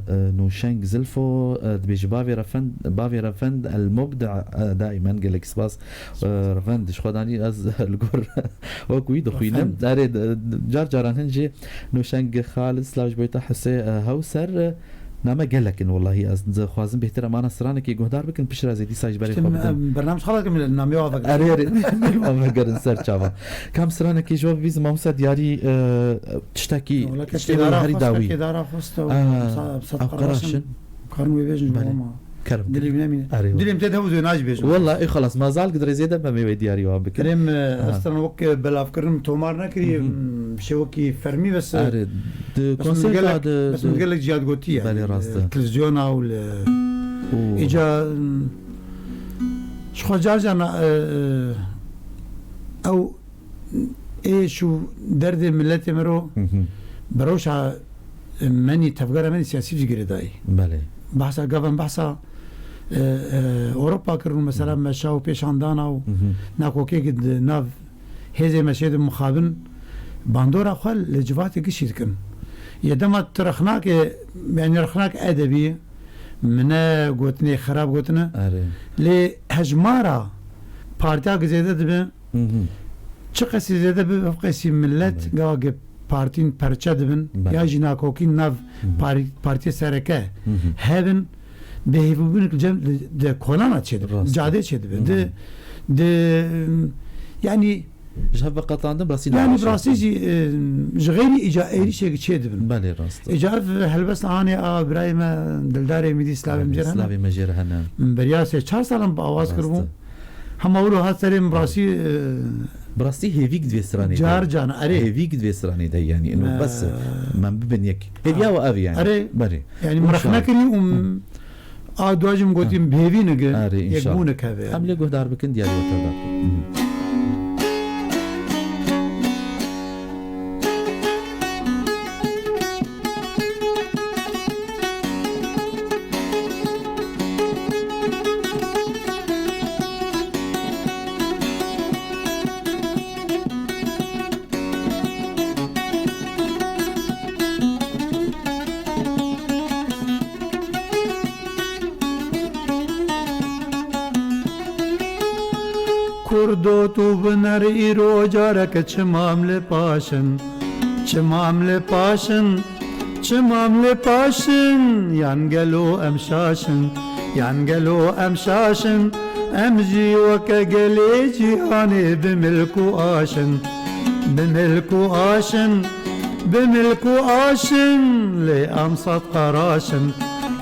e, Nûşeng Zilfo, e, dibêje bavê Refend, bavê Refend El Mubdi, e, daimen gelek spas, e, Refend, ji xwe danî ez li gor wekî wî dixwînim. Refend. Erê, de, de, car caran hin jî Nûşeng Xalid, silav ji bo te Husê, e, Hewser, e, Name gelek in, wellahî ez dixwazim bêhtir em ana stranekê guhdar bikin, piştre ez ê dîsa ji berê xwe bidim. Em bernamej xelas dikim, namê ava girin. Erê, erê, namê ava girin ser çava. Kam stranekê ji we bibîzim, mamosta diyarî, e, tiştekî, wala tiştê wê herî dawî. Kêdara xwest, kêdara xwest, ew sat qeraşin. Karin wê bêjin ji wan. Kerem. Dilê wî nemîne. Erê, dilê min tê de ew zê najibêjin. Wela, ê, xelas, ma zal gidirê zêde me wê diyarî wan bikin. Kerem, e, ha, ez tena wek belavkirin tomar nekirî, mhm, em, şê wekî fermî bes, e, erê, di bes min konserta gelek, de, bes min de gelek ciya digotiye. Belê, rast e. Li televîzyona û li, û, îca, em, ji xwe car car na, e, e, ew êş û derdê miletê me ro, mhm, bi rewşa menî tevgera menî siyasî jî girêdayî. Belê. Behsa gava em behsa, e, e, Ewropa kirin û mesela, mhm, meşa û pêşandana û, mhm, nakokê di nav hêzê meşê de mixabin bandora xwe li civatê giştî dikin. Yê dema tu rexnakê, yanî rexnak edebî, min ne gotinê xerab gotine. Erê. Lê hejmara partiya gi zêde dibe, mhm, çi qesî zêde bibe, ev qesî millet, belê, gava gi partîn perçe dibin, belê, ya jî nakokîn nav, mhm, parî-, partiyê sereke, mhm, hebin, bêhêvîbûnik li cem, di, di kolana çêdibe, rast, cadê çêdibe. Mhm. Di, di, yanî, ji hev veqetandin bi rastî, yanî, navê bi rastî çêdibe. Jî, e, ji xeyrî îca êrîşê çêdibin. Belê, rast. Îca ev helbesta anê a birayê me Dildarê Mîdî, silavê min jê re hene. Belê, silavê me jê re hene. Beriya sê çar salan bi awaz kiribû. Rast e. Hema wilo hat serê min, rastî, e, bi rastî hêvîk di vê stranê de. Car car, erê. Hêvîk di vê stranê de, yanî, ino, e, bes, e, me bibin yek. Hêviya we ev, yanî. Erê. Belê. Yanî, min rex nekirî û, hı, a dua jî min gotî, hı, bêvî nige, erê, înşallah, yekbûnik hebe. Em lê guhdar bikin, diyarî we tevda bikin. Hı. Kurdo tu biner îro careke çimam li paş in. Çimam li paş in, çimam li paş in, yan gelo em şaş in, yan gelo em şaş in, em jî weke gelê cîhanê bi milk û aş in, bi milk û aş in, bi milk û aş in, lê em sed qeraş in,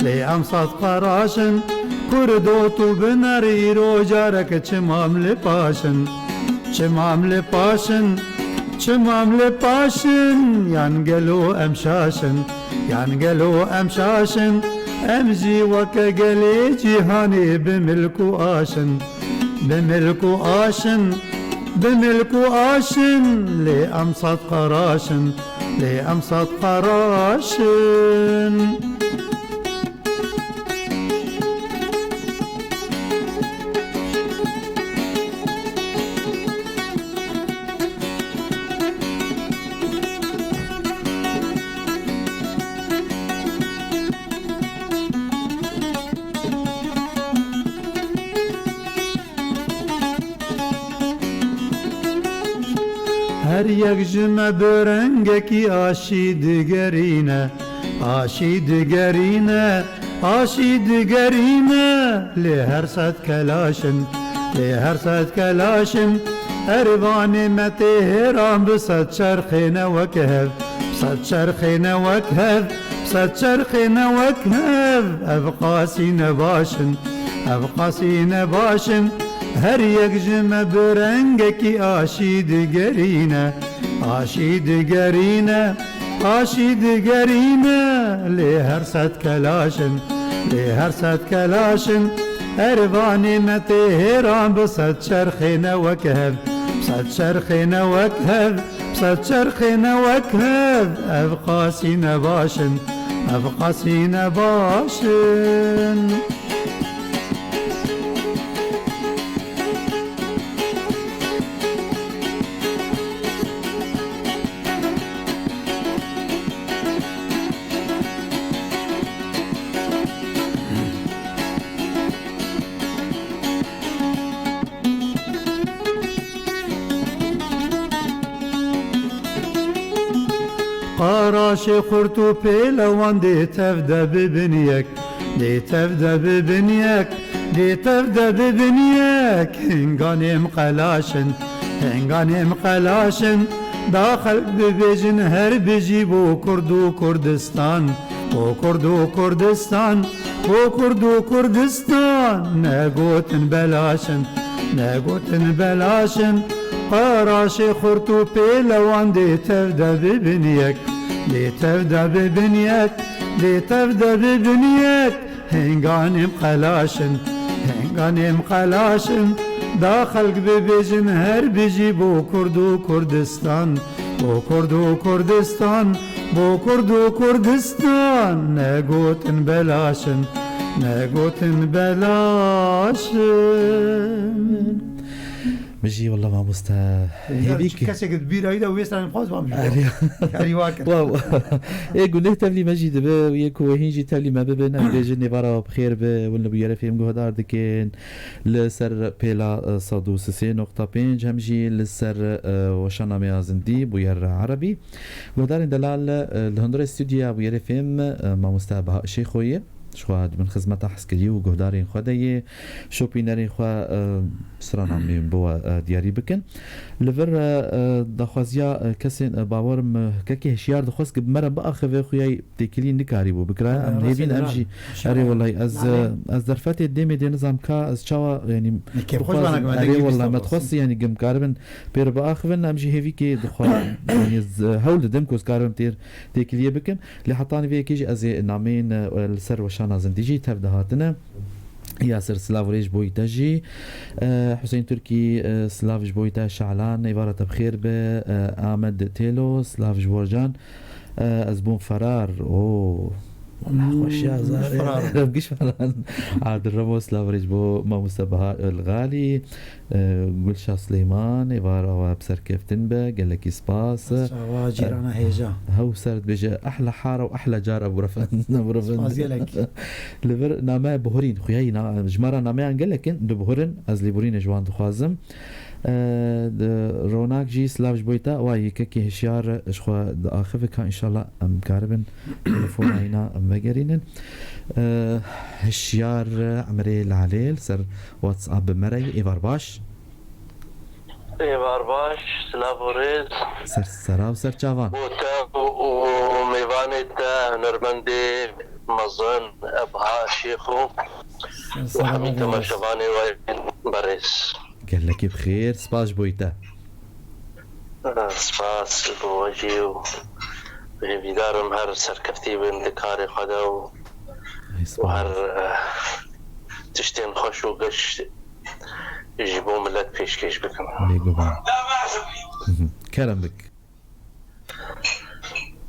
lê em sed qeraş in, Kurdo tu biner îro careke çimam li paş in. Çimam li paş in, çimam li paş in, yan gelo em şaş in, yan gelo em şaş in, em jî weke gelê cîhanê bi milk û aş in, bi milk û aş in, bi milk û aş in, lê em sed qeraş in, lê em sed qeraş in. Her yek ji me bi rengekî aşî digerîne, aşî digerîne, aşî digerîne. Lê her sed kelaş in, lê her sed kelaş in. Ervanê me tê hêran, bi sed çerxê ne wek hev, bi sed çerxê ne wek hev, bi sed çerxê ne wek hev. Ev qasî ne baş in, ev qasî ne baş in. Her yek ji me bi rengekî aşî digerîne, aşî digerîne, aşî digerîne. Lê her sed kelaş in, lê her sed kelaş in. Ervanê me tê hêran, bi sed çerxê ne wek hev, bi sed çerxê ne wek hev, bi sed çerxê ne wek hev. Ev qasî ne baş in, ev qasî ne baş in. Qaraşê xurt û pêlewan dê tev de bibin yek, dê tev de bibin yek, dê tev de bibin yek. Hinganêm qelaş in, hinganêm qelaş in. Da xelk bibêjin her bijî bo Kurd û Kurdistan, bo Kurd û Kurdistan, bo Kurd û Kurdistan. Negotin belaş in, negotin belaş in. Qaraşê xurt û pêlewan dê tev de bibin yek, dê tev de bibin yek, dê tev de bibin yek. Hinganêm qelaş in, hinganêm qelaş in. Da xelk bibêjin her bijî bo Kurd û Kurdistan, bo Kurd û Kurdistan, bo Kurd û Kurdistan. Negotin belaş in, negotin belaş in. Min jî wela mamoste Hêvî ki- kesek di bîra wî de wê stranên xwe ziman bijî. Erê. Erê wa kir. Wow. Ê guneh tevlî me jî dibe û yê ku hîn jî tevlî me bibin, em bêjin nêvara bi xêr be, hûn li bûyerê fêm guhdar dikin. Li ser pêla, e, sed û sê nokta pênc hem jî li ser, e, weşaname ya zindî bûyer erebî. Guhdarên delal, e, li hundirê stûdyoya bûyerê fêm, e, mamoste Baha Şêxoyê. Ji xwe di bin xizmeta hezkirî û guhdarên xwe de yê, şopînerên xwe, e, sira nameyên bi we, e, diyarî bikin. Li vir, e, e, daxwaziya, e, kesên, e, bawer im, e, kekê hişyar dixwest ku bi me re biaxive, xuya yî têkilî nikarîbû bikira. Em hêvîn em jî, erê welay, ez, e, ez derfetê dêmê dê nizam ka, ez çawa, yanî, kêfxweş bana ku me erê dengê welay, me dixwest, yanî, gim karibin pê re biaxivin, em jî hêvî kê dixwe, yanî, ez, e, hewl didim ku ez karibim têr têkiliyê bikim. Lê hetanî vê yekê jî ez ê nameyên, e, li ser weşana zindî jî tev de hatine. Yasir, silav û rêz bo te jî. E, Huseyîn Tirkî, e, silav ji bo te. Şalan, êvara te bi xêr be. E, Amed Têlo, silav ji bo can. E, ez bûm ferar. Oo. Wela xweşiya zarê. Ferar. Giş ferar. Adil Remo, silav û rêz bo mamoste Baha Ilgalî. E, Gulşah Silêman, êvara we bi serkeftin be, gelekî spas. Çawa cîrana hêja. Hew ser dibêje, ehla hara û ehla car, Ebû Refen, Ebû Refen. Spas gelek. Li vir name bihurîn, xuyayî na-, ji me re nameyan gelek in, dibihurin, ez lêborînê ji wan dixwazim. E, di Ronak jî silav ji bo te, wa yekekî hişyar ji xwe diaxive ka, înşallah em karibin telefona wîna em vegerînin. E, Hişyar Emirê Lalê li ser WhatsApp bi me re yî. Êvar baş. Êvar baş, silav û rêz. Ser sera û ser çavan. Bo te û, û mêvanê te, hunermendê mezin, Ebha Şêxo û hemî temaşevanê we yên berêz. Gelekî bi xêr, spas ji bo te. Spas ji bo we jî û hêvîdar im her serkeftî bin di karê xwe de û, û her, eh, tiştên xweş û geş ji bo milet pêşkêş bikin. Bêguman. Kerem bik.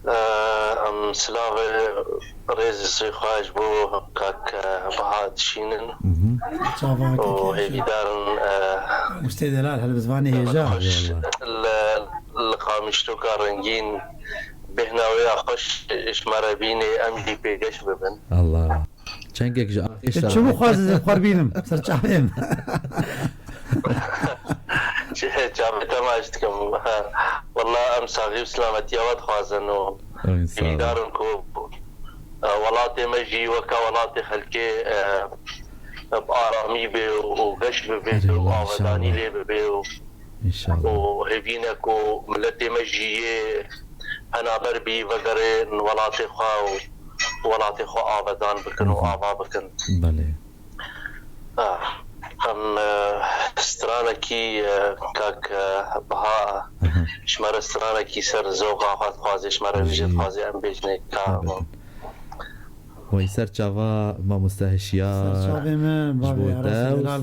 Eh, em silavê rêzê xwe ji bo kak, eh, Baha dişînin. Çava û hêvîdar in, eh, Mustê Delal, helbizvanê hêja. Xweş li, li Qamişloka rengîn bêhna wê ya xweş ji me re bînê, em jî pêgeş bibin. Allah. Çengek ji axê. Çi bixwazim xwe bînim ser çavêm. çavê te maç dikim. Wela em saxî û silametiya we dixwazin û Ay, sağ ol. Hêvîdar in ku, e, welatê me jî weke welatê xelkê, e, bi aramî bê û geş bibê Erê, û inşallah. Avedanî lê bibê û, İnşallah. Û hêvî ne ku miletê me jî yê penaber bî vegerê welatê xwe û welatê xwe avedan bikin û Hı hı. ava bikin. Belê. Ah, em, e, stranekî, e, kak, e, Baha, Aha. Ji me re stranekî ser zoqa xwe dixwaze, ji me re Jî. Vijê dixwaze, em bêjinê ka. Tabii. Wey ser çava mamoste hişyar. Ser çavê me, ji bavê bo Aras te û Zelal.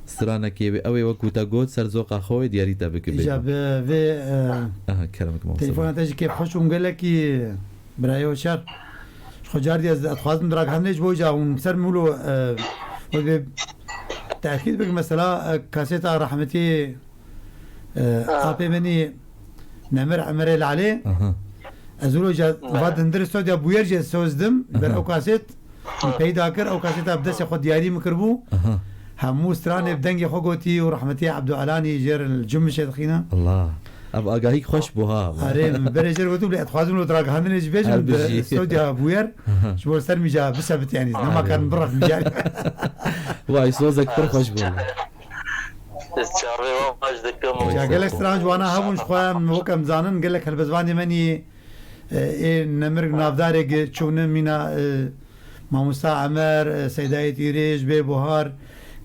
Stranekê wê, ew ê wekû te got, ser zoqa xwe wê diyarî te bikibe. Îca bi vê, e, Aha, kerem ki mamoste. Telefona te jî kêfxweş ûm gelekî. Birayê Hoşyar, ji xwe car diye ez dixwazim diragihandinê ji bo ca hûn ser mûlo, e, wê bê tekîd bikin, mesela, e, kaseta rehmetî, e, Ha. Apê min î Nemir Emerê Lalê. Aha. Ez wilo ca Belê. Va dindir stodya bûyer jî ez soz dim, ber Aha. Ew kaset peyda kir, ew kaseta bi destê xwe diyarî min kiribû. Aha. Hemû stranê bi dengê xwe gotî û rehmetî Ebdu Elanî jêr li Cummişê dixîne. Allah. Ev agahî xweş bû ha. Erê, min berê jêr gotim, lê ez dixwazim li diragihandinê jî bêjim, Her bi bijî. Stodya bûyer, Aha. Ji bo ser mîca bisebit, yanî, nema Erê. Karin biref mîca. Vay, sozek pir xweş bû. Çavê we baş dikim. Vay, Ya gelek sağ ol. Stran ji wana hebûn, ji xwe em wek em zanin, gelek helbestvanê me nî, e, ê nemir navdarê gi çûne mîna, e, Mamosta Emer, e, Seydayê Tîrêj, bê Buhar,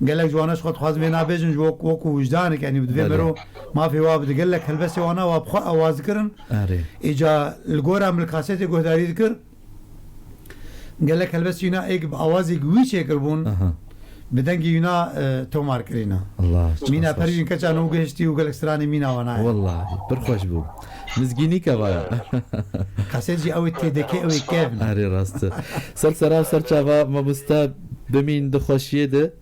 gelek ji wana ji xwe dixwazim vê nabêjin, ji wek, wekû wijdanek, yanî bi divê Belê. Mero mafê wa bide. Gelek helbestê wana wa bi xwe awaz dikirin. Erê. Îca li gora min li kasetê guhdarî dikir. Gelek helbestê wîna êk bi awazê wî çêkiribûn. Aha. Bi dengê wîna, e, tomar kirîna. Allah, Mîna spas, spas. Pervîn keça nû gihiştî û gelek stranê mîna wana ye. Wallahî, pir xweş bû. Mizgînî kevaya. Kaset jî ew ê têdekê, ew ê kevn. Erê rast e. Ser sera ser çava mamoste bimîn di xweşiyê de.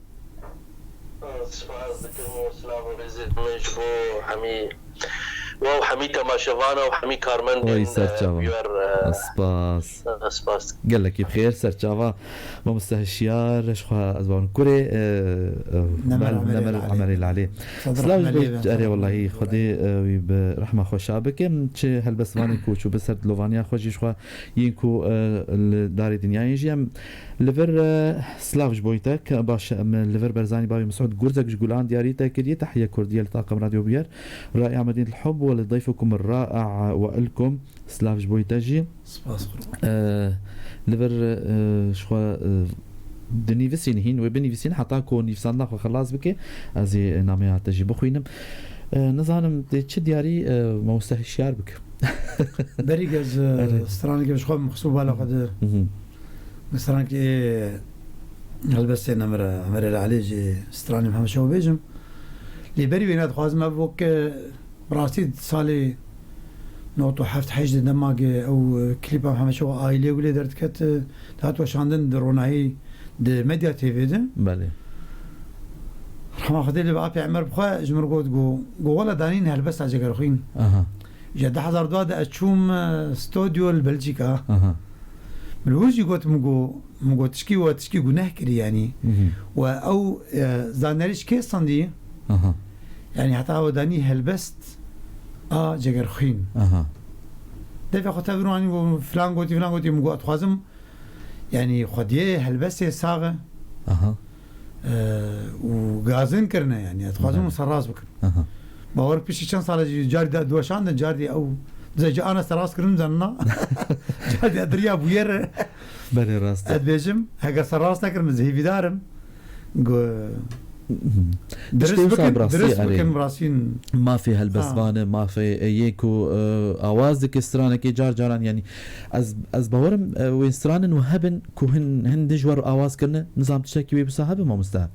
Spas dikim û silav û rêzê min ji bo hemî we û hemî temaşevana û hemî karmendên, Oy, ser e, çava. Viewer, e, Spas. e, spas dikim. Gelekî bi xêr, ser çava. Mamoste hişyar, ji xwe ez bawerim kurê, e, e, Nemir Bel-, Emerê Nemir Lalê. Emerê Lalê. Sedr Silav ji Emelê bo, ben erê, sedr wellahî, Emelê. Xwedê, e, wî bi rehma xwe şa bikim. Çi helbestvanê ku çû bi ser dilovaniya xwe jî ji xwe yên ku, e, li darê dinyayê jî em li vir, e, silav ji bo te, ke baş, em li vir Berzanî bavê Mesûd Gurzek ji Gulan diyarî te kiriye, tehiye Kurdiye li taqem Radyo Bûyer. Rai'a Medînet el-Hub ve li dayfukum el-ra'a ve ilkum. Silav ji bo te jî. Spas, qurban. Ee, li vir, e, ji xwe, e, dinivîsîn hîn, wê binivîsîn heta ku nivîsandina xwe xelas bike, ez ê nameya te jî bixwînim. E, nizanim, dê çi diyarî, e, mamoste hişyar bike. Berî ez, e, Erê. Stranekê ji xwe mixsû bala xwe di. Mhm. Stranekê helbestê nemire, Emerê Lalê jî stranê hemşe bêjim. Lê berî wêna dixwazim ev weke Bi rastî salê nod û heft heşt de dema ge ew, e, klîpa heme şewa aîlê gulê derdiket, e, dihat weşandin di ronahî di Medya T V de. Belê. Rehma Xwedê li bi apê Emer bixwe ji min got, go, go wela danîn helbesta Cegerxwîn. Aha. Ji du hezar dua de ez çûm, e, stodyo li Belçîka. Aha. Min wir jî got, min go, min got, tişkî we tişkî guneh kirî, yanî. Mhm. We ew, e, zandarî ji kê standî? Aha. Yanî heta we danî helbest a Cegerxwîn. Aha. Devê xwe tevir anî, got, filan gotî, filan gotî, min got, dixwazim, yanî xwediyê helbestê sax e. Aha. E, û gazin kirine, yanî, ez dixwazim Belê. Û serrast bikim. Aha. Bawer piştî çend sala jî carî de diweşandin, carî ew dizê ji ana serrast kirin zanina. Carî de diriya bûyer. Belê, rast e. Ez dibêjim, heger serrast nekirim, ez hêvîdar im. Go-, Mhm. Dirist Tiştê wisa bikin, bi rastî, dirist erê. Bikin, rastîn. Mafê helbestvan e, Ha. Mafê, e, yê ku, e, awaz dike stranekê car caran, yanî, ez, ez bawerim, e, wê stranin û hebin ku hin, hin dijwar awaz kirine, nizam tiştekî wê wisa hebe, mamoste?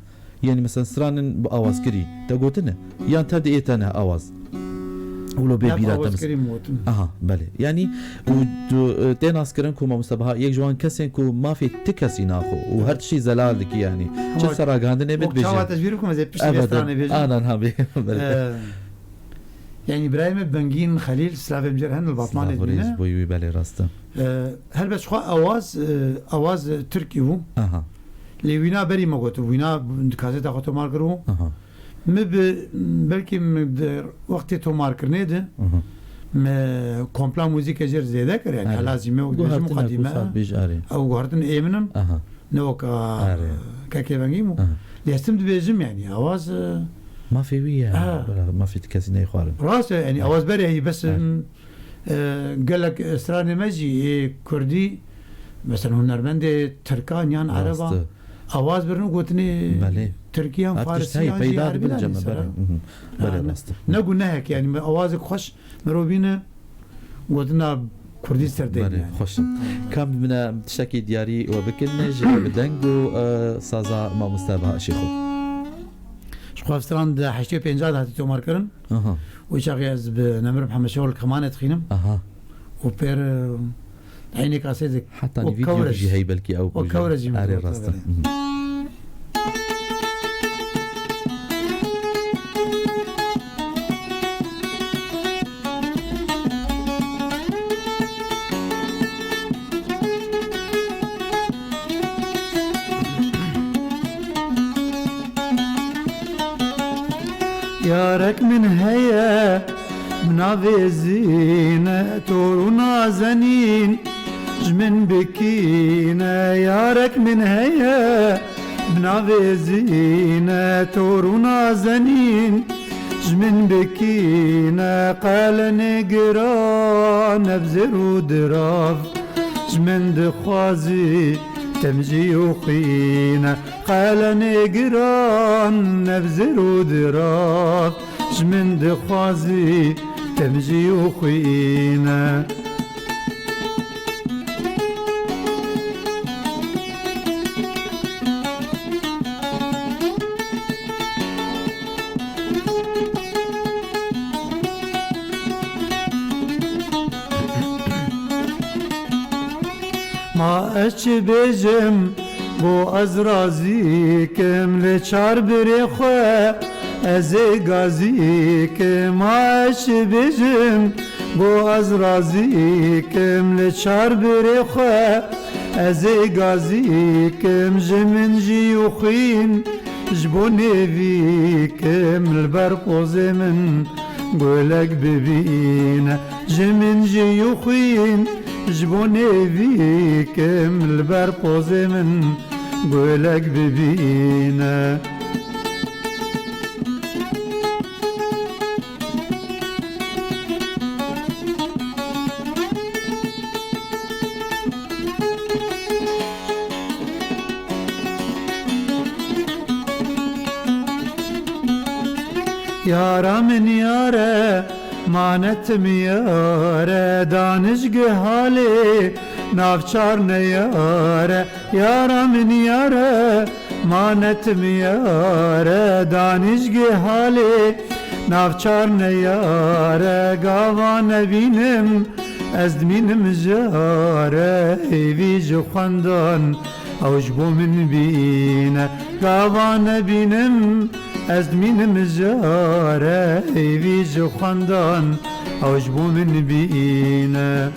Yanî, mesela, stranin bi awaz kirî, te gotine? Yan te diê te ne awaz? Wilo bê Ne bîra te awaz mis- kirî min gotin. Aha, belê. Yanî, û tu, e, tê naskirin ku mamoste Baha, yek ji wan kesên ku mafê ti kesî naxwe û her tiştî zelal dikî, yanî. Ama Çi ser ragihandinê bit wek çawa bêje. Tecbîr bikim, ez ê piştî vê Evet, stranê bêjim. Anan ha bê, belê. E, yanî, birayê me Bengîn Xelîl, silavê min cêr hen li Batmanê Silav û rêz dibîne. Bo wî, belê, rast e. E, helbet xwe awaz, e, awaz Tirkî bû. Aha. Lê wîna berî me got, wîna di kaseta xwe tomar kiribû. Aha. Mi bi, belkî mi di wextê tomarkirinê de, Hı hı. mi kompla muzîkê jê zêde kir, yani Erê. Helazî me û dibêjim Guhertina muqedîme, ku saet bêj, erê. Ew guhertin ê min in, Aha. ne wek a Erê. kekê vengî bû. Aha. Lê ez tim dibêjim, yani, awaz, e, Mafê wî ye, Ha. bela mafê ti kesî neyxwarin. Rast e, yani, awaz berê heyî, bes, Erê. m, e, gelek stranê me jî ê kurdî, mesela hunermendê tirkan yan Rast ereba, e. awaz birin û gotinê Belê. tirkiyan, Her tişt heyî, farisiyan jî peyda erbî dibin yanî cem e, sera. belê. Mhm. Belê, Yani, rast e. ne gunehek, yani, me awazek xweş mirovîne, gotina kurdî ser deyne, Belê, yani. xweş e. Kam bimine tiştekî diyarî we bikin, ji bi deng û, e, saza mamoste Baha Şêxo. Ji xwe stran di heştê û pênca de hatî tomarkirin. Aha. Wî çaxê ez bi Nemir Mihemed Şêxo li kemanê dixînim. Aha. Û pêr, e, eynê kasê dik. Heta O nî vîdeo kewre jî jî. heyî belkî ew O kewre jî min Erê, got, rast e. belê. Mhm. Yarek min heye, bi navê Zîne, tor û nazenîn, ji min bikîne. Yarek min heye, bi navê Zîne, tor û nazenîn, ji min bikîne. Qelenê giran, ev zêr û dirav, ji min dixwazî, tim jî û xwîne. Qelenê giran, ev zêr û dirav, ji min dixwazî, tim jî û xwîne. Ma ez çi bêjim, go ez razî kim, li çar birê xwe ez ê gazî kim. Ma ez çi bêjim, go ez razî kim, li çar birê xwe ez ê gazî kim. Ji min jî û xwîn, ji bo nêvî kim, li ber pozê min gulek bibîne. Ji min jî û xwîn, ji bo nêvî kim, li ber pozê min gulek bibîne. Yara min yare, mane tim yare, danişgiha lê nav çar neyare. Yara min yare, mane tim yare, danişgiha lê nav çar neyare. Gava nebînim, ez dimînim jare, hêvî ji xwendan ew ji bo min bîne. Gava nebînim, ez dimînim jare, hêvî ji xwendan ew ji bo min bîne.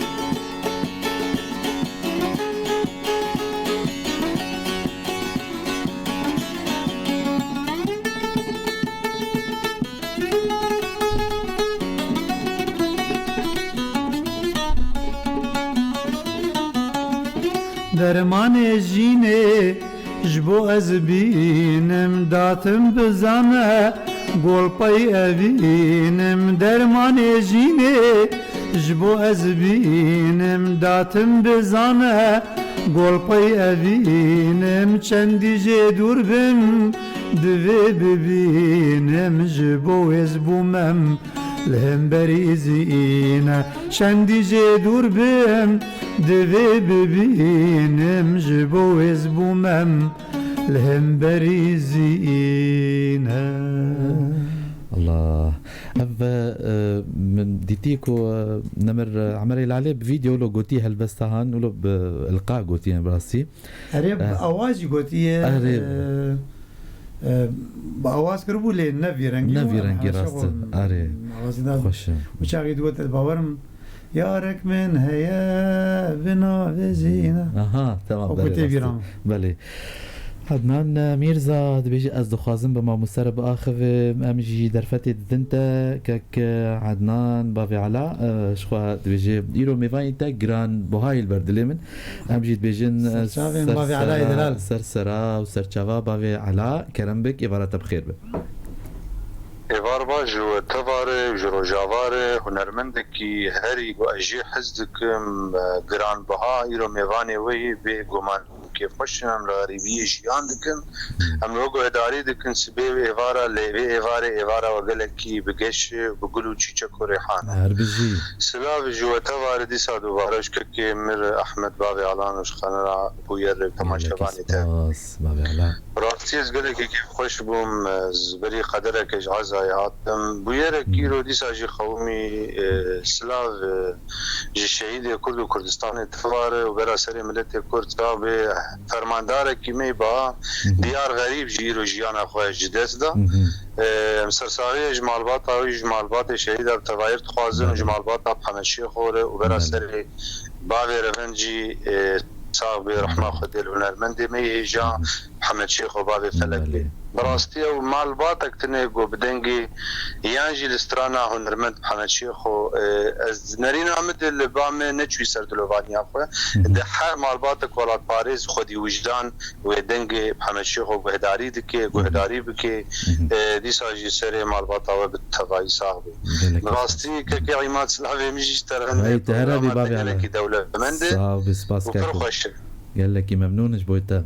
Dermanê jînê ji bo ez bînim, datim bizane, golpey evînim. Dermanê jînê ji bo ez bînim, datim bizane, golpey evînim. Çendî jê dûr bim, divê bibînim, ji bo wê ez bûmem li hemberî Zîne. Çendî jê dûr bim, divê bibînim, ji bo wê ez bûmem li hemberî Zîne. Allah. Ev, e, min dîtî ku, e, Nemir, e, Emerê Lalê bi vîdeo lo gotî helbesta han, lo bi ilqa gotî, bi rastî. Erê, bi Eh. awaz jî gotiye, Erê. e, e, bi awaz kiribû lê ne vî rengî Ne bû, vî em rengî, heşe rast e. xwe Erê. awazî da Xweş e. û çaxî digot, ez bawerim, yarek min heye, bi navê Zîne. Aha, tamam, O belê, gotê rast e. vîran. Belê. Ednan Mîrza dibêje, ez dixwazim bi mamoste re biaxivim, em jî derfetê didin te, kek Ednan, bavê Ela, e, ji xwe dibêje, îro mêvanê te giran buha yê li ber dilê min. Em jî dibêjin, e, Serçavên ser bavê Elay sera, Delal. Ser sera û serçava bavê Ela, kerem bik, êvara te bi xêr be. Êvar baş ji we teva re û ji Rojava re, hunermendekî herî ku ez jê hez dikim, e, giranbiha, îro mêvanê we yê, bê guman û kêfxweş in, em li xerîbiyê jiyan dikin. Em li we guhdarî dikin, sibê êvara, lê vê êvarê, êvara we gelekî bi geş, bi gul û çîçek û rêhan e. Her bijî. Silav ji we teva re dîsa dubare ji kekê mir Ehmed bavê Alan û ji xanera Bûyer re temaşevanê te. Gelekî spas, bavê Alan. Bi rastî ez gelekî kêfxweş bûm, ez berî qedereke ji Ezayê hatim. Bûyerek Hmm. îro dîsa jî qewimî, e, silav, e, ji şehîdê Kurd û Kurdistanê teva re û bera serê miletê Kurd, silav bê fermandarekî me yê ba, Hmm. Diyar Xerîb jî îro jiyana xwe ji dest da. Hmm. E, em sersaxiyê ji malbata wî, ji malbatê şehîda bi tevayir dixwazin û ji Belê. malbata Mihemed Şêxo re û bera Belê. serê bavê revend jî, e, sax bê, rehma Belê. Xwedê li hunermendê me yê hêja Hı hı. Mihemed Şêxo bavê felek bê. Belê. Bi rastî ew malbatek tune ku bi dengê yan jî li strana hunermend Mihemed Şêxo, e, ez nerîna min de li ba me neçûyî ser dilovaniya xwe. Hı hı. Di her malbatek welatparêz xwedî wijdan wê dengê Mihemed Şêxo guhdarî dike, Hı hı. guhdarî bike. Hı hı. E, dîsa jî serê malbata we bi tevayî sax bê. Gelek Bi rastî kekê Îmad, silavê min jî ji te re hene. Hey, te here bî, programa te bavê Ela. Gelekî dewlemend e Sağ ol, spas û pir keko. xweş e. Gelekî memnûn in ji bo te.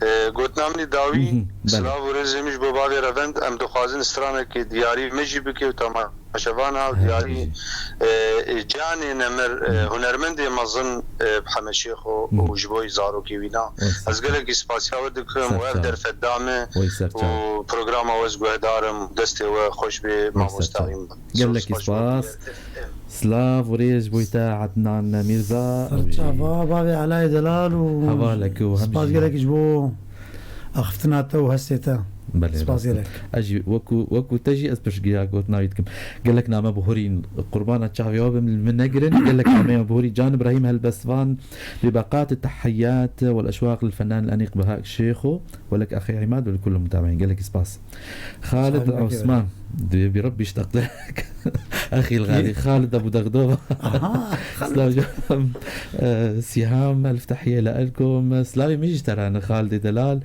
E, gotina min î dawî, Hı hı, belê. silav û rêzê min ji bo bavê revend, em dixwazin stranekê diyarî me jî bike û temaşevana Her diyarî, bijî. e, e, canê nemir, e, Hı. hunermendê mezin, e, Mihemed Şêxo Hı. û ji bo zarokê wîna. Oy, Ez serçe. gelekî spasiya we dikim û ev Serçe. derfet da me Oy, serçe. û programa we ez guhdarim. Destê we xweş bê, Oy, mamoste serçe. Îmad. Gelekî Spas, spas. spas. Silav û rêz ji bo te Ednan Mîrza. Serçava, bavê Elay Delal û Hevalek û hem spas jî gelek ji bo axiftina te û hestê te. Belê, Spas rast e. gelek. Ez jî wekû, wekû te jî ez piştgiya gotina wî dikim. Gelek name bihurîn, qurbana çavê we bim, li min negirin. Gelek nameya bihurî Can Ibrahîm Helbestvan, بباقات التحيات والأشواق للفنان الأنيق بهاء شيخو ولك أخي عماد ولكل المتابعين. Gelekî spas. Xalid Osman. Duyê bir Rabbi iştakte. Axî xalî Xalid Ebu Dexdova. Aha, Xalid. Silav can. E, Siham, elf tehiye le elkom. Silavê min jî ji te re ne Xalidê Delal.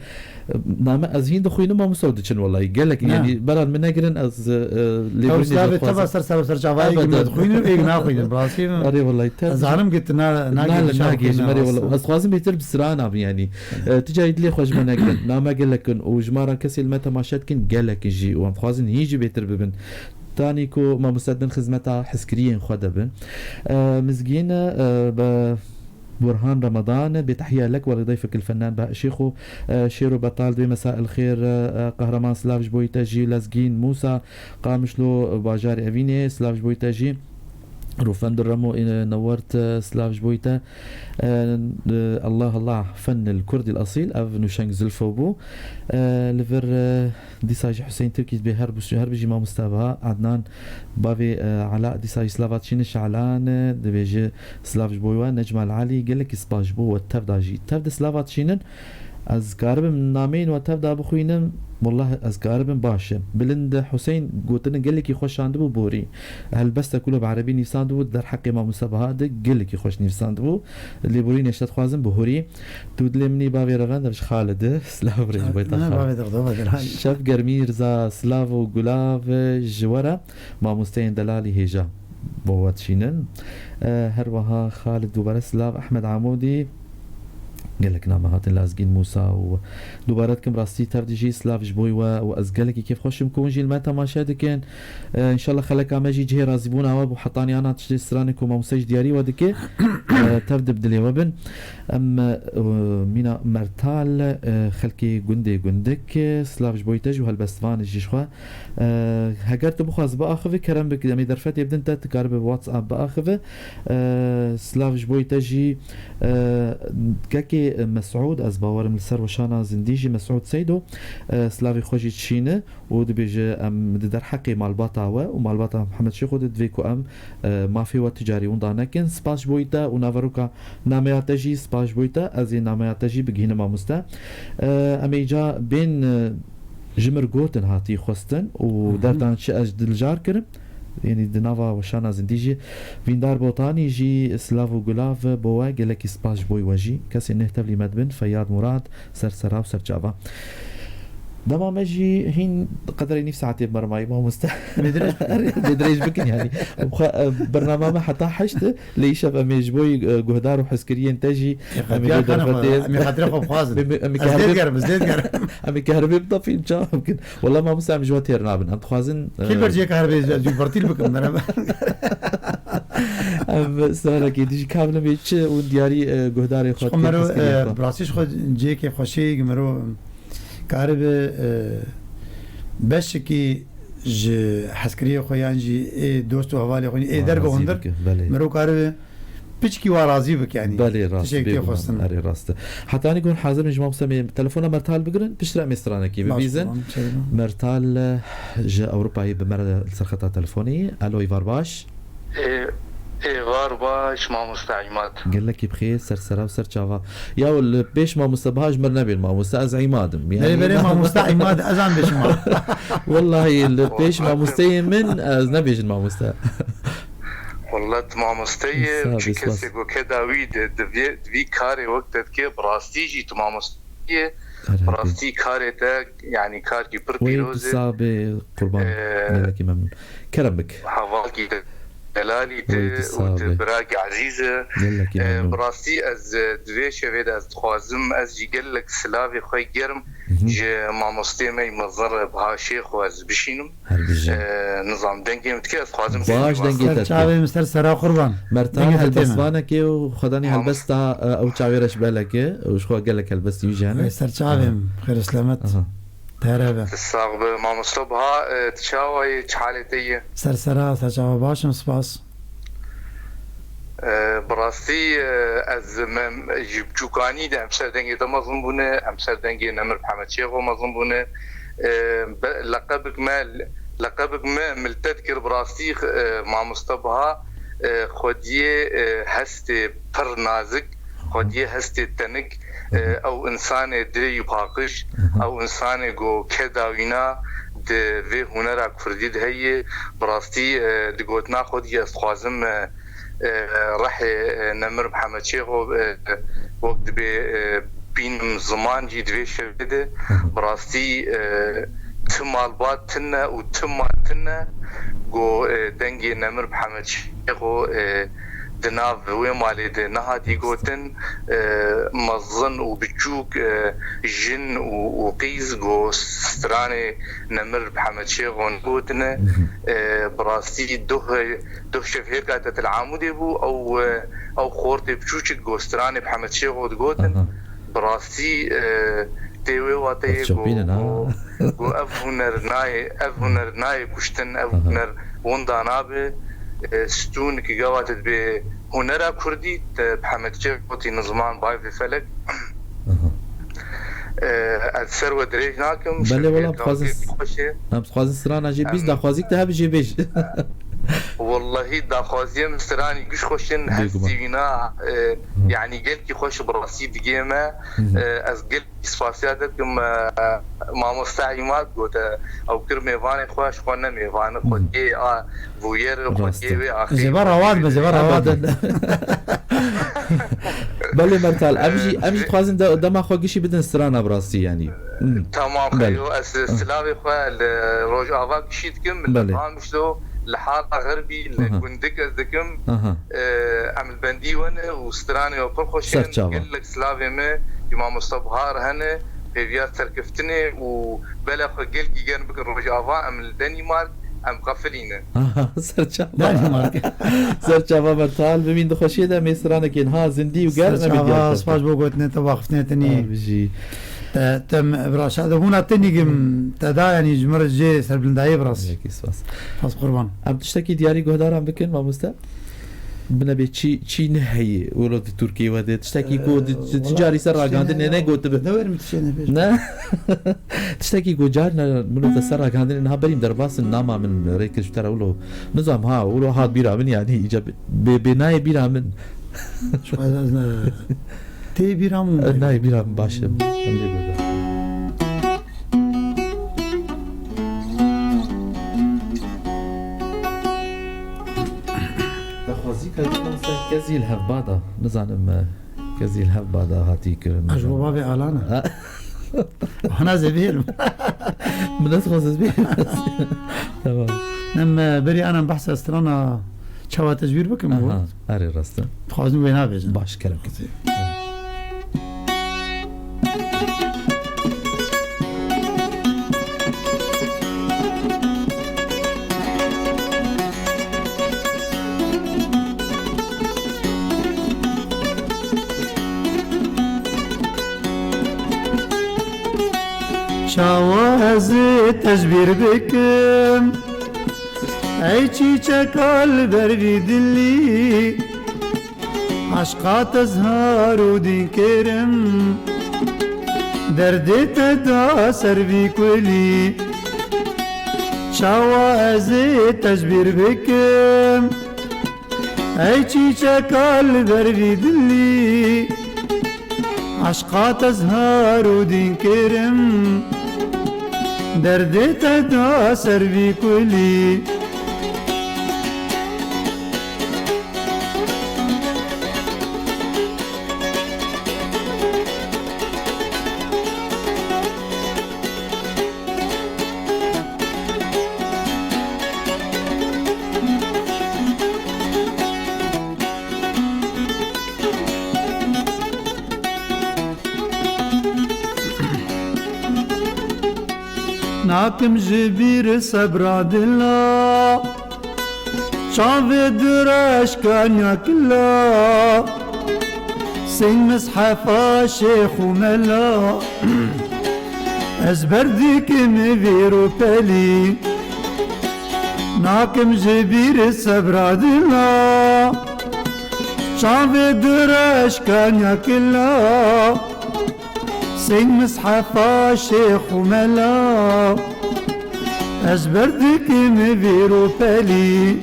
Name ez hîn dixwînim, mamosta diçin wellahî. Gelek, Ne. yanî, beran min negirin, ez, e, lêbirînê Ew silavê te va ser ser ser çavayê Ebeden. Dixwînim, ê naxwînim, rastî. Erê wellahî, te Ez zanim ki tu na-, nagê Nale, nagê ji me rê wellahî. Ez xwazim bêtir bi siran abim, yanî. E, tu carî dilê xwe ji me negirin. Name gelek in û ji me re kesê li me temaşe dikin gelek in jî û em dixwazin hîn jî bêtir bibin. Tanî ku mamoste din xizmeta hizkiriyên xwe de bin. E, Mizgîn, e, be Burhan Ramadan, بتحية لك ولضيفك الفنان بهاء شيخو، e, Şêro Betal, dibê mesa el xêr, e, e, Qehreman, silav ji bo te jî, Lezgîn Musa, Qamişlo, bajarê Evînê, silav ji bo te jî. Rûfendir Remo, e, Newert, e, silav ji bo te. E, e, Allah Allah, fennil kurdî asîl, ev nûşeng Zilfo bû. E, li vir, e, dîsa jî Huseyîn Tirkî dibê her bû-, her bijî mamoste Baha, Adnan, bavê, e, Ela, dîsa jî silava çînin Şalan, e, dibêje silav ji bo we, Necmal Elî, gelekî spas ji bo we tev da jî. Tev de silava çînin. Ez karibim nameyên we tev da bixwînim, wellahî ez karibim baş e. Bilind Huseyîn gotine gelekî xweş şandibû borî. Helbeste ku li bi erebî nivîsandibû, derheqê mamoste Baha de gelekî xweş nivîsandibû. Lêborînê ji te dixwazim bihurî. Tu dilê min î bavê revend, ev ji Xalid e. Silav rê ji bo te Ne, Xalid. Bavê Dexdova Delal. Şev germî, riza, silav û gulav ji we re. Mamosteyên delalî hêja bo we dişînin. E, her wiha Xalid dubare silav, Ehmed Amodî. Gelek name hatin, Lazgîn Musa û dubare dikim rastî tev dijî silav ji bo we û ez gelekî kêfxweş im ku hûn jî li me temaşe dikin. E, înşallah xeleka me jî cihê razîbûna we bû, hetanî ana tiştê stranê ku mamoste ji diyarî we dike. E, tev di bi dilê we bin. Em, e, mîna Mertal, e, xelkê gundê gundik, e, silav ji bo te jî û helbestvanê jî ji xwe. E, heger tu bixwaz biaxive, kerem bik, em ê derfetê bidin te, tu karibe bi WhatsApp biaxive. E, silav ji bo te jî, e, kekê Mesûd, ez bawerim li ser weşana zindî jî Mesûd Seydo, e, silavê xwe jî dişîne û dibêje, em di derheqê malbata we û malbata Mihemed Şêxo de divê ku em, e, mafê we tu carî winda nekin. Spas ji bo te û Veroka nameya te jî, spas ji bo te, ez ê nameya te jî bigihînim mamoste. E, em ê îca bên, e, ji mir gotin hatî xwestin û Hı hı. derdan çi ez dilcar kirim. Yanî di nava weşana zindî jî Vîndar Botanî jî silav û gulav bo we, gelekî spas ji bo we jî. Kesên neh tevlî me dibin, Feyyad Murad, ser sera û ser çava. Dema me jî hîn qederê nîv saetê bi me re mayî, mamoste. Bê dirêj bikin. Erê, bê dirêj bikin yanî. Em xwe, e, bernama me heta heşt e, lê îşev em ê ji bo, e, guhdar û hezkiriyên te jî, Ê, em ê qetiya bê xanê xwe, derfetê. Em ê xatirê xwe bixwazin. Bê, em ê Ez lê kahribê digerim, ez lê digerim. Em ê kahribê bidafîn, çawa bikin? Wela mamoste, em ji we têr nabin. Em dixwazin, e, Kî ber cihê kahribê ez û bertîl bikim, merhaba. Em stranekê dijî kablimê çi û diyarî, e, guhdarê xwe Xwe dike mero, hezkiriyê e, xwe. Bi rastî ji xwe cihekê xweşê, mero karibe, e, beşekî ji hezkiriyê xwe yan jî ê dost û hevalê xwe ê Wa derve razî hundir, bike, belê. Mero karibe piçkî wa razî bike, yanî. Belê, rast, tişek tê bêguman, xwestin. Erê, rast e. Hetanî gon hazir in ji mamoste me telefona Mertal bigirin, piştre em ê stranekî Baş, bibîzin. Tamam, şey, tamam. Mertal, e, ji Ewropayê bi me re li ser xeta telefonê. Alo, îvar baş. Ê, êvar baş, mamoste Îmad. Gelekî bi xêr, ser sera û ser çava. Ya li pêş mamoste Baha ji mir nebên mamoste, ez Îmad im. Belê, yanî belê, mamoste Îmad, ez an bêjim. Wellahî li pêş Wellahî. Mamosteyê min ez nebêjin mamoste. Wellahî tu mamoste yê, Sağ ol, çi spas. Kesê ku keda wî di, di vê, di vî karê wek te dike, bi rastî jî tu mamoste yê. Erê, Bi rastî karê te, yanî karkî pir Wê pîroz e. Sağ bê qurban. Ee, Gelekî memnun. Kerem bik. Hevalkî de delalî te Wê tu sağ û te bê. Birakî ezîz e. Gelekî Ee, memnun. Bi rastî ez, e, di vê şevê de ez dixwazim, ez jî gelek silavê xwe germ Hı hı. ji mamostê me mezin re Biha Şêxo ez bişînim. Her bijî. Ee, nizam dengê min dike, ez dixwazim Baş dengê dengê te. Ser çavê min, ser sera qurban. Mertan Dengê te tê min. Helbestvanekê û xwedanî Mamoste. Helbesta, e, ew çavê re ji belekê û ji xwe gelek helbestî wî jî hene. Ê, ser çavê Aha. min, xêr û selamet. Aha. Te re be. Sağ be, mamoste Baha, e, tu çawa yî, çi halê te ye? Ser sera, ser çava baş im, spas. E, bi rastî, e, ez me, ji biçûkanî de em ser dengê te mezin bûne, em ser dengê Nemir Mihemed Şêxo mezin bûne. E, be, leqebik me, leqebik me mil te dikir bi rastî, e, mamoste Baha, e, xwediyê, e, hestê pir nazik, xwediyê hestê tenik, e, ew insanê dirêj û paqij, Aha. ew insanê ku keda wîna di vê hunera kurdî de heye. Bi rastî, e, di gotina xwe de ez dixwazim, e, e, rehê, e, Nemir Mihemed Şêxo, e, wek dibê, e, bînim ziman jî di vê şevê de. Aha. Bi rastî, e, ti malbat tune û ti mal tune ku, e, dengê Nemir Mihemed Şêxo, e, di nav wê malê de nehatî gotin, e, mezin û biçûk, e, jin û, û qîz ku stranê Nemir Mihemed Şêxo negotine. Mhm. E, bi rastî duh, duh şevhêrka te til Amûdê bû, ew, e, ew xortê biçûçik ku stranê Mihemed Şêxo digotin. Aha. Bi rastî, e, tê wê wateyê Çapînin, ku, ha? ku, ku ev huner nayê, ev huner nayê kuştin, ev Aha. huner winda nabe. E, stûn ki gava te dibê hunera kurdî, te Mihemed Şêxo tî ziman bay vê felek. Aha. E, ez ser we dirêj nakim, Belê, şevê wela, kawkê dixwazin, xweş e. Em dixwazin strana jê bîst Em daxwazîk te hebe jê bêj. Wellahî daxwaziyê min stranî giş xweş in, Bêguman. hestî wîna, e, Hı. yanî gelkî xweş bi rastî digê me. Hı hı. E, ez gelkî spasiya te dikim, e, mamoste Îmad gote, ew kir mêvanê xwe, ji xwe ne mêvan, Hı hı. xwediyê a bûyer, Rast e. xwediyê wê axê. Zêba rawad be, zêba rawad be. Abadan. Belê Mertal, em jî, em jî Ee, dixwazin de-, dema xwe gişî bidin strana bi rastî yanî. Hmm. Tamam, Belê. xeyo, ez Hı. silavê xwe li Rojava gişî dikim, li Belê. Qamişlo, li Hala Xerbî, li Aha. Gundik ez dikim. Aha. Ee, em li bendî we ne û stranê we pir xweş Ser in. çava. Gelek silavê me ji mamoste Bihar hene, pêviya serkeftinê û bela xwe gelkî germ bikin Rojava, em li Denîmark, em qefilî ne. Aha, ser çava. Denîmark. Ser çava Mertal, bimîn di xweşiyê de em ê stranekê niha zindî û germ em ê diyar Ser çava, spas bo gotinê te, baxiftinê te nî. Ar bijî. Te, te mi, bira şa de hûna te nîgim, te da, yanî ji min re jê serbilindayê bi rastî. Yekî spas. Spas qurban. Em tiştekî diyarî guhdaran bikin, mamoste? Binebê çi, çi ne heye, wilo di Tirkiyê we de, tiştekî ku di, Ee, di, di wala carî ser tiştê ragandinê ne, ne gotibe. Ne werim tiştê ne bêjim. Ne? Tiştekî ku carî ne, min te ser ragandinê niha berîm derbas in, nama min rê kir ji te re wilo. Nizam ha, wilo hat bîra min, yanî, îca bê, bê nayê bîra min. Ji xwe ez ne-, tê bîra min. E, nayê bîra min, baş e. Em lê berdin. Daxwazî ka dîsa kezî li hevbada. Nizanim, e, kezî li hevbada hatî kirin. Ez ji bo bavê Alana. Ha. Hana zevêrim. Min ez xwest ez bêrim. Tamam. Em, e, berî anan behsa strana çawa tecbîr bikim, aha, erê rast e. Dixwazim wê nabêjin. Baş, kerem. Çawa ez ê tecbîr bikim? Ey çîçeka li ber vî dilî, aşqa te zihar û dîn kirim, derdê te da ser vî kulî. Çawa ez ê tecbîr bikim? Ey çîçeka li ber vî dilî, aşqa te zihar û dîn kirim, derdê te da ser vî kulî. Nakim ji bîr sebra dila, çavê dirêj kanya kila. Sing mishefa şêx û mela, ez berdikim vîr û pelî. Nakim ji bîr sebra dila, çavê dirêj kanya kila. Sing mishefa şêx û mela, ez berdikim vîr û pelî.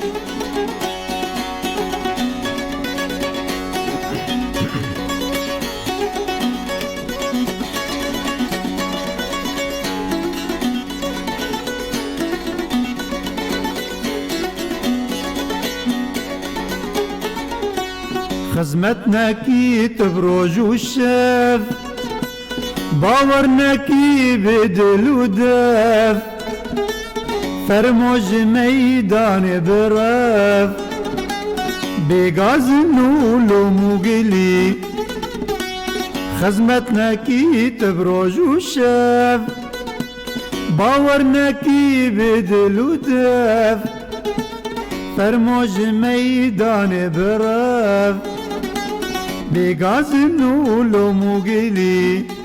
Xizmet nekî tu bi roj û şev, bawer nekî bi dil û dev. Fermo ji meydanê birev, bê gazin û lom û gilî. Xizmet nekî tu bi roj û şev, bawer nekî bi dil û dev. Fermo ji meydanê birev, bê gazin û lom û gilî.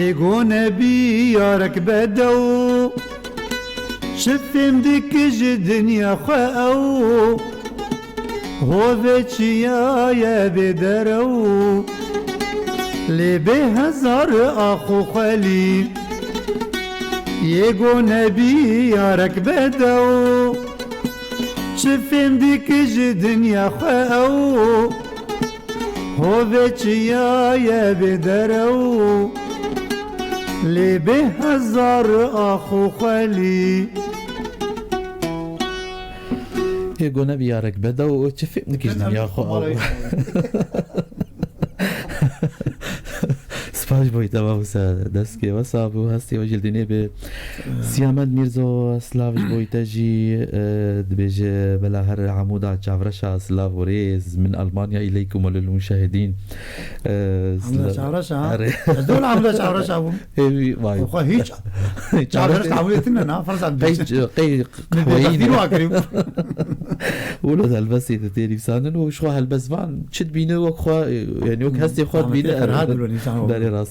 Êgo nebî yarek bedew, çi fêm dike ji dinya xwe ew? Hovê çiya ye bê derew, lê bê hezar ax û xwelî. Yê go nebî yarek bedew, çi fêm dike ji dinya xwe ew? Hovê çiya ye bê derew, lê bê hezar ax û xwelî. Ê go nebî yarek bedew û çi fêm dikî ji dinya xwe ew. Spas ji bo te, Mawsa. Destê we sax bû, hestê we jî li dinê be. Siyamed Mîrzo, silav ji bo te jî, e, dibêje, bela her Amûda Çavreşa silav û rêz, min Almanya îleykum û lil muşahidîn. E, Amûda Çavreşa, ha? Erê. Ez dol Amûda Çavreşa bûm. Ê, vay. Xwe hiç Çavreş qebûlê tine na, ferza qey, qey Min qehweyî bêbextî ne. Wa kirî. Wilo helbestê te tê nivîsandin û ji xwe helbestvan çi dibîne wek xwe, yani wek hestê xwe dibîne. Belê rast.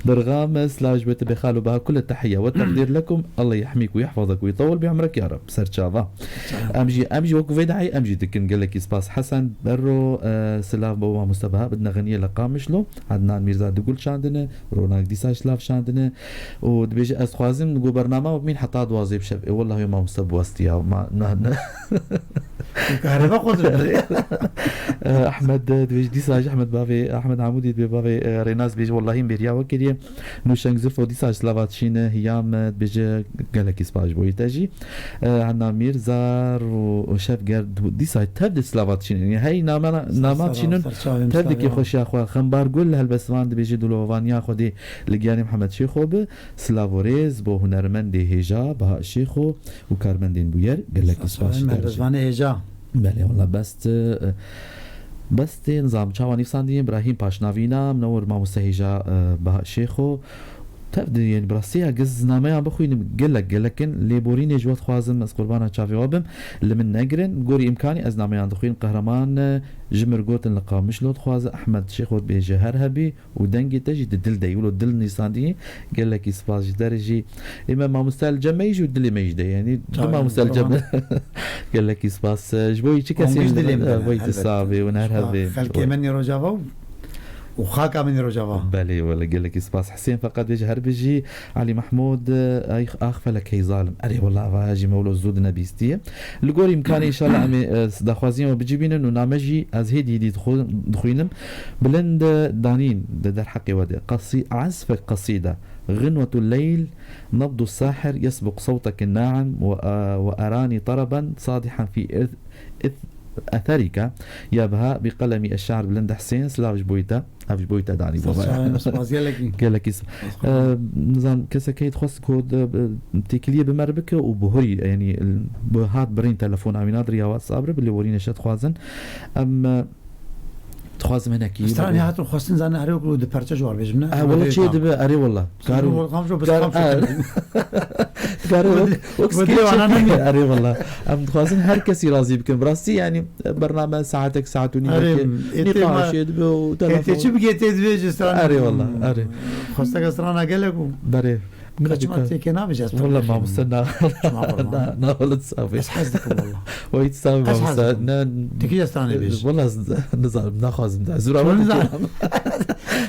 Dirgam, silav ji bo te bê xalo, biha kul tehiye we teqdîr lekum. Allah yehmîk û yehfazek û yutewwil bi umrek ya Reb. Serçava. Em jî, em jî wekî vê dayî, em jî dikin. Gelekî spas Hesen Berro, e, silav bo mamoste biha bidine Xeniye li Qamişlo. Adnan Mîrza digul şandine, Ronak dîsa silav şandine. Û dibêje, ez dixwazim ku bernama bimîn heta duwazdeh bi şev. E, wellahî mamoste bi westiya. Ma, na, na. Kahrebe xwe dibe. Eh, Ahmed, eh, dibêje, dîsa ji Ahmed bavê, Ahmed Hamûdî dibê bavê, eh, Rênas dibêje, wellahî min bêriya we kiriye. Nûşeng Zilfo dîsa ji silava dişîne, Hiyam, eh, dibêje, gelekî spas ji bo te jî. Eh, Henna Mîrza û, û Şevger dîsa tev de silava dişîne. Yani hey nama, nama dişînin tev dikê xweşiya xwe. Xembar Gul helbestvan dibêje, dilovaniya xwe dê li giyanê Mihemed Şêxo bi. Silav û rêz bo hunermendê hêja, Baha Şêxo û karmendên bûyer, gelekî spas ji te re. Hêja. Belê, wela best, e, bestê nizam çawa nivîsandiye, Îbrahîm Paşnavîna, minewir mamoste hêja, e, Baha Şêxo. Tev de, yani, bi rastî, ya giz nameyan bixwînim, gelek, gelek in, lêborînê ji we dixwazim, ez qurbana çavê we bim, li min negirin, gorî îmkanî ez nameyan dixwînim, Qehreman, e, ji mir gotin li Qamişlo dixwaze, Ehmed Şêxo dibêje her hebî, û dengê te jî di dil de yî. Wilo dil nîsandî, gelekî spas ji te re jî. Ê me mamoste li cem me yî jî û dilê me jî de, yanî du mamoste li cem me. Gelekî spas. Ji bo yî çi kesî dilê me de, bo yî tu savê û her hebê. Xelkê me nê Rojava û, û xaka me nê Rojava. Belê, wele gelekî spas. Husên feqet bêje her bijî. Elî Mehmûd, ay, ax felek hey zalim. Erê, wela, ava jî me wilo zû di nebîstiye. Li gor îmkanê, înşallah, em ê, e, daxwaziyên we bicibînin û name jî ez hêdî hêdî dixwe-, dixwînim. Bilind danîn di derheqê we de. Qasî-, esfek qasîde. Xinwetul leyl, nebdu sahir, yesbiq sewtek naim ve, e, ve erani taraben sadihan fî ith-, ith-, etherike. Ya biha bi qelemi eşşair Bilind Husên, silav ji bo te. Ev ji bo te danî bû. Spas, spas gelekî. Gelekî s-, Spas. E, nizam, kesek heye dixwest ku de, e, têkiliyê bi me re bike û bi hurî, yanî, bi hat birîn telefona wî, na di riya WhatsApp re, bi lêborînê şe dixwazin. Em, e, dixwazim hinekî. Stranê hatin xwestin, zanin herê wekî di perçe ji war bêjim, ne? E, wele çê dibe, erê wela. Kar û, kar, e. Dikare wek, wek skeçê. Erê wela. Em dixwazin her kesî razî bikin. Bi rastî, yanî, bername saetek, saet û nîvekê nîqaşê dibe û telefon. Tê çi bike tê divê ji stran. Erê wela, erê. Xwesteke strana gelek û. Berê. Ka çima têkê nabêje ez. Wela mamoste na. Na, na, wela tu savê. Ez hez dikim wela. Wayî tu savê mamoste. Ne. Têkî stranê bêj. Wela ez nizanim, naxwazim de. Zura wela.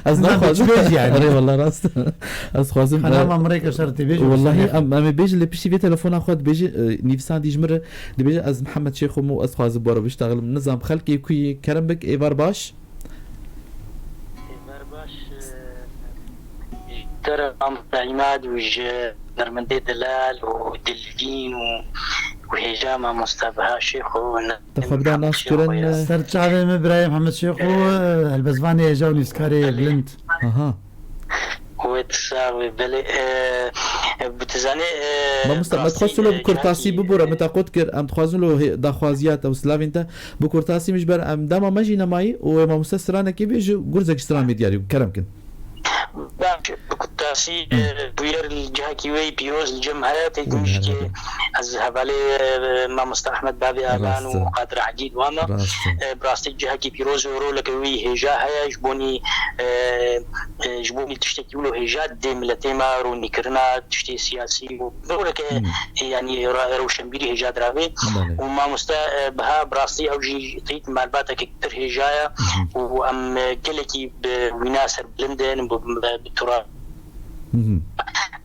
Ez naxwazim. Erê wela rast. Ez xwazim. Xanama mirêke şer tê bêj. Welahi em, em ê bêj lê piştî vê telefona xwe dibêje, e, nivîsandî ji min re. Dibêje, ez Mihemed Şêxo me û ez dixwazim bo re biştexlim. Nizam xelkê ku yî kerem bik, êvar baş. Êvar baş, e, ji te re mamoste Îmad û ji nermendê delal û dilvîn û, û hêja mamoste Biha Şêxo ne. Te xwe bida nas kirin. Ser çavê min birayê Mihemed Şêxo, e, helbestvanê hêja û nivîskarê bilind. Aha. Wê tu sax bî, belê, e, e, tu zanî, e, mamoste, me dixwest wilo bi kurtasî bibûre, min te qut kir, em dixwazin wilo hê-, daxwaziya te û silavên te bi kurtasî min ji ber em dema me jî nemayî û wê mamoste stranekê bê ji gurzek ji stran me diyarî, kerem kin. Baş, bi kurtasî, e, bûyer li cihekî wê pîroz li cem heye, tê dimîşkê ez hevalê, e, mamoste Ehmed Bavê Alan û Qadir Edî wan me. E, bi rastî cihekî pîroz û roleke wî hêja heye ji bonî, e, e, ji bo tiştekî wilo hêja dê miletê me, ronîkirina tiştê siyasî û bi roleke, e, yanî ra-, rewşenbîrî hêja diravê. Belê. Û mamoste, e, Biha bi rastî ew jî teyt malbateke pir hêja ye û em, e, gelekî bi wîna serbilind in, bi, bi, bi tura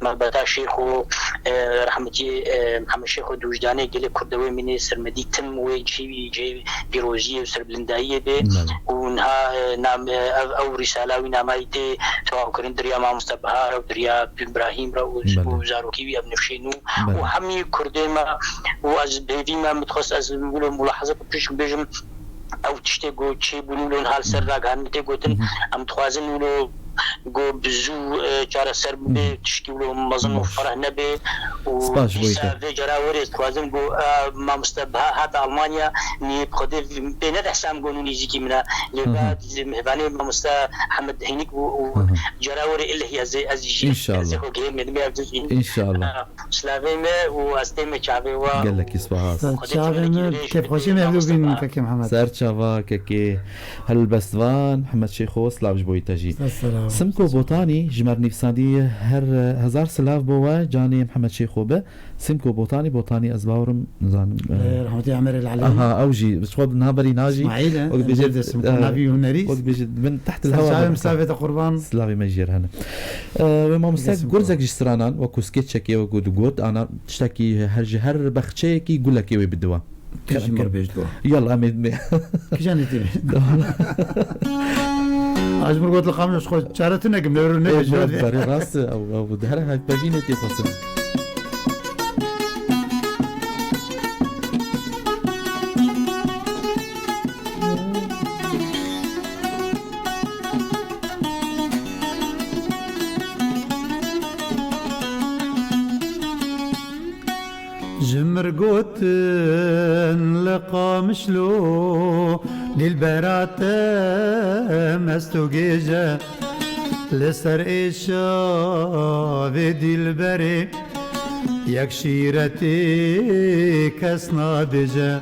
Malbata Şêxo, e, rehmetî, e, Mihemed Şêxo di wijdanê gelê Kurdewê mînê sermedî tim wê cihê wî cihê pîroziyê û serbilindayiyê bê. Belê. Û niha, e, nam, e, ev, ew rîsala wî namayî tê tewawkirin di riya mamoste Bihar re û di riya Îbrahîm re û, belê, û zarokî wî ev nifşê nû. Belê. Û hemî Kurdê me û ez bi hêvî me, min dixwest ez wilo mulahaze bikim, pişt bibêjim, ew tiştê ku çêbûn wilo niha li ser ragihandin tê gotin, em dixwazin wilo ku bi zû, e, çareser bibe, tişkî wilo mezin û fereh nebe û dîsa vê cara werê ez dixwazim ku, e, mamoste Biha hate Almanya, nî bi Xwedê pê nede hesam ku nû nêzîkî min e. Lê ba mêvanê mamoste Hemed Hênik bû û cara werê ilehî ez ê, ez jî, ez ê xwe gihêm me, ev jî. Înşallah. Silavê me û ez tême çavê we. Gelekî spas. Çavê me, kêfxweşî me hevdû bîn, kekê Mihemed. Ser çava, kekê. Helbestvan Mihemed Şêxo, silav ji bo te jî. Ser sera. Simko Botanî ji me re nivîsandî, her hezar silav bo we, canê Mihemed Şêxo be. Simko Botanî, Botanî ez bawerim, nizanim, e, Lê rehmetî Emerê Lelî. Aha, ew jî, ji xwe niha berî niha jî. Îsmaîl, e, wek em bêjin, jê de Simko, e, navî hunerî. Wek bêjin, min teht Ser liheva çavê min, silavê te qurban. Silavê me jî yer hene. E, wê mamoste, Simko, gurzek ji stranan, wekû skeçekê, wekû tu got, ana tiştekî her, ji her bexçeyekî gulekê wê bidiwa. Tê ji min bêj tu. Yalla, em ê, me. Kîjan ê tê? A ji min got li qamiş xwe çare tune kim, ne, ne, Ê, ne, berê rast e, ew, ew, her hevpevînê tê xwestin. Ji mir gotin li Qamişlo, dîlbera te mest û gêj e. Li ser êşa vê dîlberê yek şîretê kes nabêje.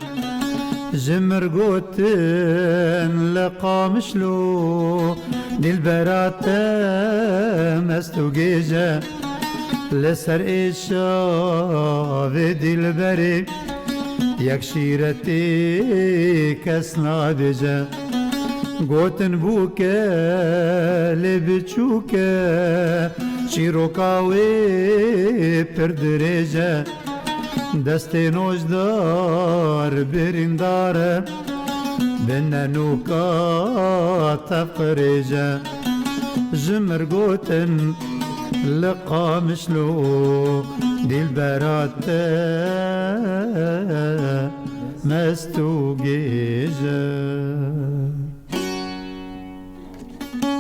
Ji mir gotin li Qamişlo, dîlbera te mest û gêj e. Li ser êşa vê dîlberê yek şîretê kes nabêje. Gotin bûke lê biçûke, çîroka wê pir dirêj e. Destê nojdar birîndar e, bi nenûka tev qirêj e. Ji mir gotin li Qamişlo, dîlbera te mest û gêj e.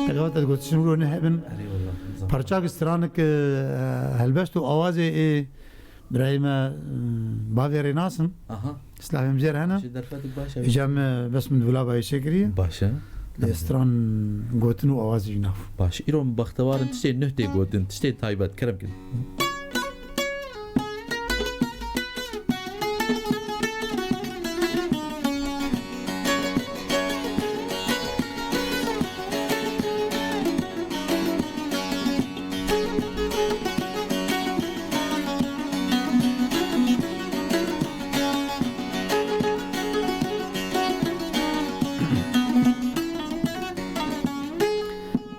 Qewet ez gotişim ro ne hebin. Erê wallah, nizam. Parçak stranik, e, helbest û awazê ê birayê me, e, bavê Rênas in. Aha. Silavê min jê re hene. Ji derfetik baş e. Îca me bes min di vilaba wê çêkiriye. Baş e. Lê stran gotin û awazê wî nav. Baş. Îro min bextewar in, tiştê nuh tê gotin, tiştê taybet, kerem kin.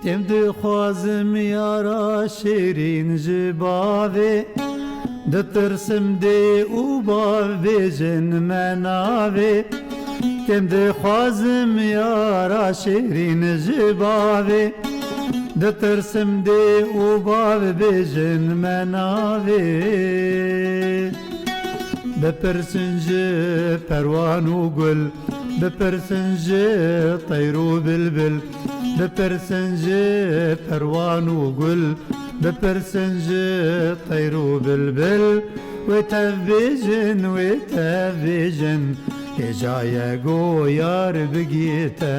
Tim dixwazim yara şêrîn ji bavê, ditirsim dê û bav bêjin me navê. Tim dixwazim yara şêrîn ji bavê, ditirsim dê û bav bêjin me navê. Bipirsin ji perwan û gul, bipirsin ji teyr û bilbil, bipirsin ji perwan û gul, bipirsin ji teyr û bilbil. Wê tev bêjin, wê tev bêjin, hêja ye go yar bigihîte.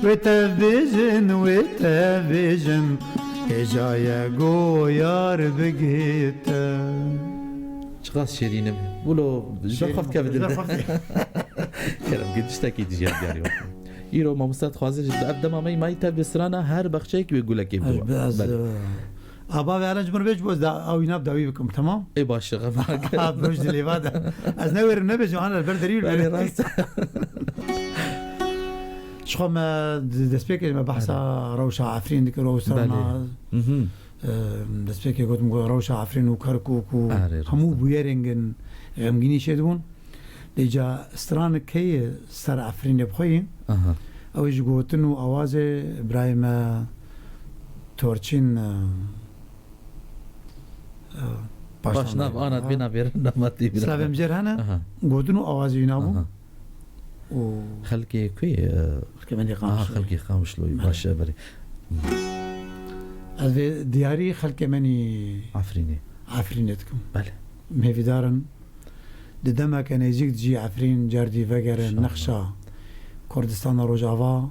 Wê tev bêjin, wê tev bêjin, hêja ye go yar bigihîte. Çiqas şêrîn im. Wilo, ji ber xwe dikeve dil de. Kerem, gel tiştekî dijî diyarî. Îro mamoste dixwaze ji ev dema me yî mayî tev bi strana her bexçeyekî wê gulekê bidiwa. Ez, ez, Belê. E, a bavê Elen ji min re bêj bo ez da, ew îna bi dawî bikim, temam? Ê baş e, xefa. Ha, boj dilê va de. Ez ne wêrim ne bêjim, ana ber derî. Belê, rast. Ji xwe me d-, destpêkê me behsa Erê. rewşa Efrîn dikir, rewşa Belê. na-, Mhm. Em, destpêkê gotim ku rewşa Efrîn û Kerkûk û Erê, rast hemû e. bûyerên gin xemgînî çêdibûn. Lê ca stranik heye ser Efrînê bi xwe yî. Aha. Ew jî gotin û awazê birayê me Torçîn, e, e, Paşnav, Paşnav, Anat ha. bîna vêrin, Anat bîna. Silavê min jê re hene. Aha. Gotin û awazê wî nabû. Aha. û Xelkê ku ye? Xelkê Menî Aha, Qamişloyê. xelkê Qamişloyê. Belê. Baş e, berê. Ez vê diyarî xelkê Menî Efrînê. Efrînê dikim. Belê. Hêvîdar in di demeke nêzîk de jî Efrîn car dî vegere, İnşallah. nexşa Kurdistana Rojava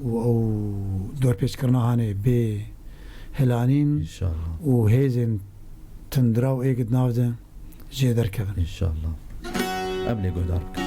û ew dorpêçkirina hanê bê hilanîn İnşallah. û hêzên tundra û êk di nav de jê derkevin. İnşallah. Em lê guhdar bikin.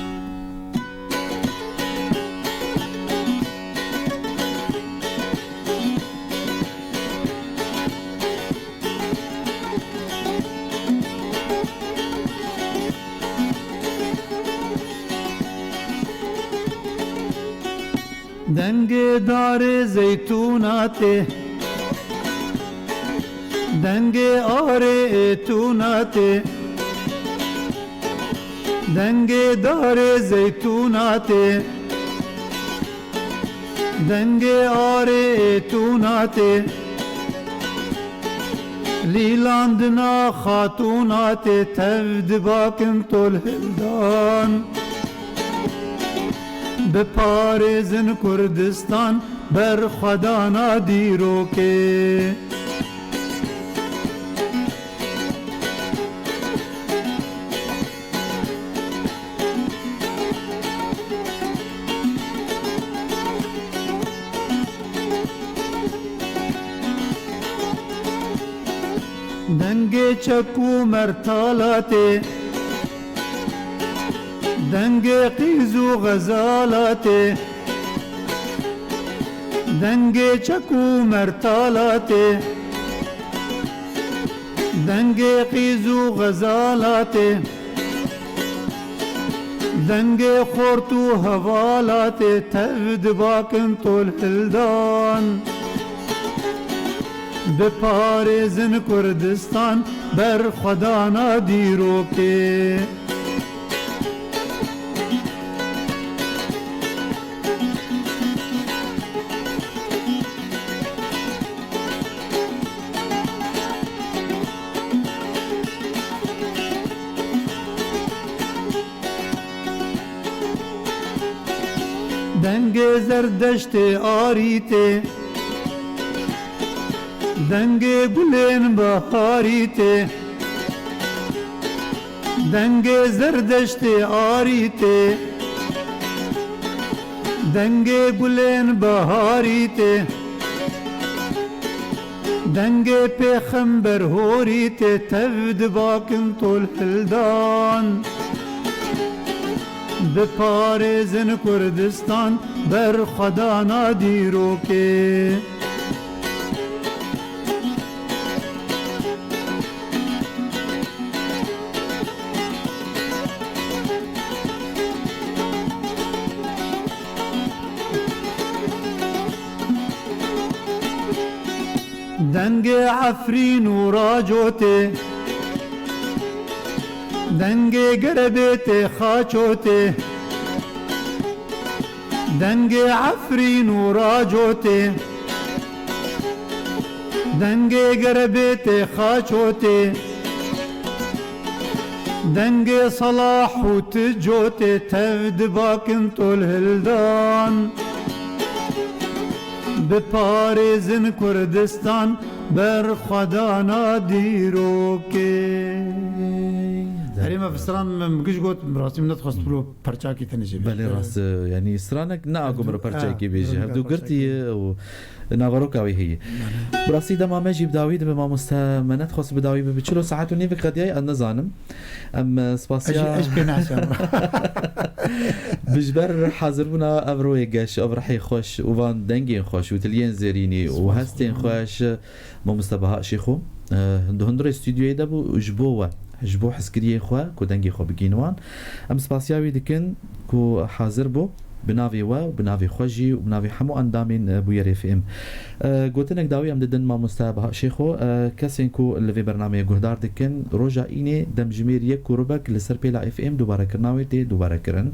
Dengê darê zeytûna tê, dengê arê êtûna tê, dengê darê zeytûna tê, dengê arê êtûna tê, lîlandina xatûna tê, tev dibakin tol hildan. Biparêzin Kurdistan berxwedana dîrokê. Dengê çek û mertala tê, dengê qîz û xezala tê, dengê çek û mertala tê, dengê qîz û xezala tê, dengê xort û hevala tê, tev dibakin tol hildan. Biparêzin Kurdistan berxwedana dîrokê. Dengê zerdeştê arî tê, dengê gulên beharî tê, dengê zerdeştê arî tê, dengê gulên beharî tê. Dengê pêxember horî tê, tev dibakin tol hildan. Biparêzin Kurdistan berxwedana dîrokê. Dengê Efrîn û Racotê, dengê Gerebêtê Xaçotê, dengê Efrîn û Racotê, dengê Gerebêtê Xaçotê, dengê Salah û Ticotê, tev dibakin tol hildan. Biparêzin Kurdistan berxwedana dîrokê. Herê me bi stran min giş got, bi rastî min nedixwest pilo perçakî tenê jê bê. Belê, rast, e, yanî stranek ne a ku min re perçayekî bêjî. Hevdu girtî ye û naveroka wî heye. Belê. Bi rastî dema me jî bi dawî dibe, mamoste, me nedixwest bi dawî bibe. Çilo saet û nîvek qediyayê, ez nizanim. Em, e, spasiya Ez jî, ez pê nasim. Bi ji ber hazirbûna ev royê geş, ev rihê xweş û van dengên xweş û tiliyên zêrînî û hestên xweş, Mamoste Baha Şêxo, e, di hundirê stûdyoyê de bû û ji bo we, ji bo hezkiriyê xwe ku dengê xwe bigihîn wan. Em spasiya wî dikin ku hazir bû, bi navê we û bi navê xwe jî û bi navê hemû endamên, e, Bûyer F M. E, gotinek dawî em didin Mamoste Baha Şêxo, e, kesên ku li vê bernameyê guhdar dikin, roja înê demjimêr yek û rubek li ser pêla F M dubarekirina wê tê dubarekirin.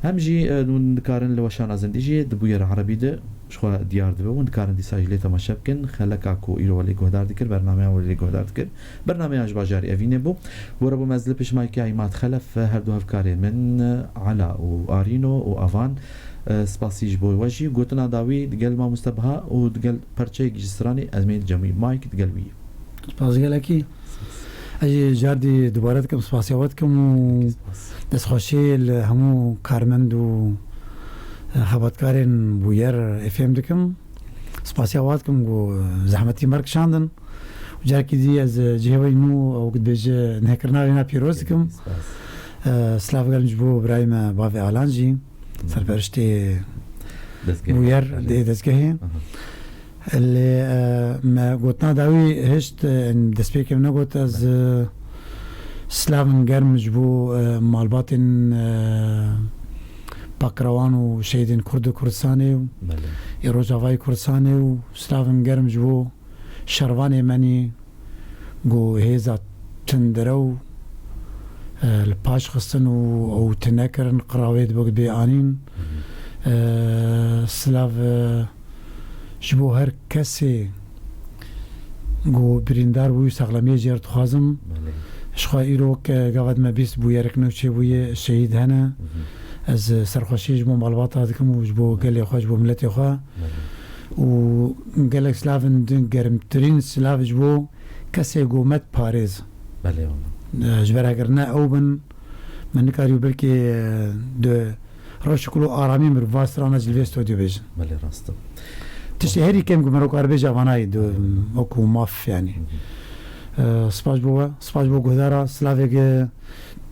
Hem jî, e, hûn dikarin li weşana zindî jî di Bûyer Erebî de ji xwe diyar dibe. Hûn dikarin dîsa jî lê temaşe bikin. Xeleka ku îro we lê guhdar dikir, bernameya we lê guhdar dikir. Bernameya ji bajarê Evînê bû. Gore bû me ez li piştmayekî Îmad Xelef, her du hevkarê min, Ela û Arîno û Avan, e, spasî ji bo we jî. Gotina dawî digel Mamoste Baha û digel perçeyek ji stranê, em ê cemî mayk digel wî. Spas gelekî. Ez jî cardî dubare dikim, spasiya we dikim û destxweşî li hemû karmend û, e, xebatkarên Bûyer F M dikim. Spasiya we dikim ku zehmetî me re kişandin. Û carekî dî ez cihê we yî nû, ew ku dibêje, nihêkirina wê ne pîroz dikim. Spas. E, silav gerim ji bo birayê me bavê Alan jî. Serperiştê Dezgehê. Bûyer dê dezgehê. Aha. Lê, e, me gotina dawî hişt, e, destpêkê min negot, ez, e, silavên germ ji bo, e, malbatên, e, Akrewan û şehîdên Kurd û Kurdistanê û Belê. ê Rojavayê Kurdistanê û silavên germ ji bo şervanê menî ku hêza tundire û, e, li paş xistin û ew tune kirin, qira wê dibe bê anîn. E, silav, e, ji bo her kesê ku birîndar bû, saxlemiyê jê re dixwazim. Belê. Ji xwe îro ke gava me bîst bûyerek nû çêbûye, şehîd hene. Hı hı. Ez serxweşiyê ji bo malbata dikim û ji bo gelê xwe, ji bo miletê xwe. Belê. Û gelek silavin din, germtirîn silav ji bo kesê ku me diparêz. Belê wala. E, ji ber eger ne ew bin, me nikarî belkî, e, di reşik û aramî mir va strana ji li vê stodyo bêjin. Belê rast e. Tiştê herî kêm ku merokar bêje vanayî di Belê wala. wekû maf yani. Hı hı. E, spas bo we, spas bo guhdara, silavê ge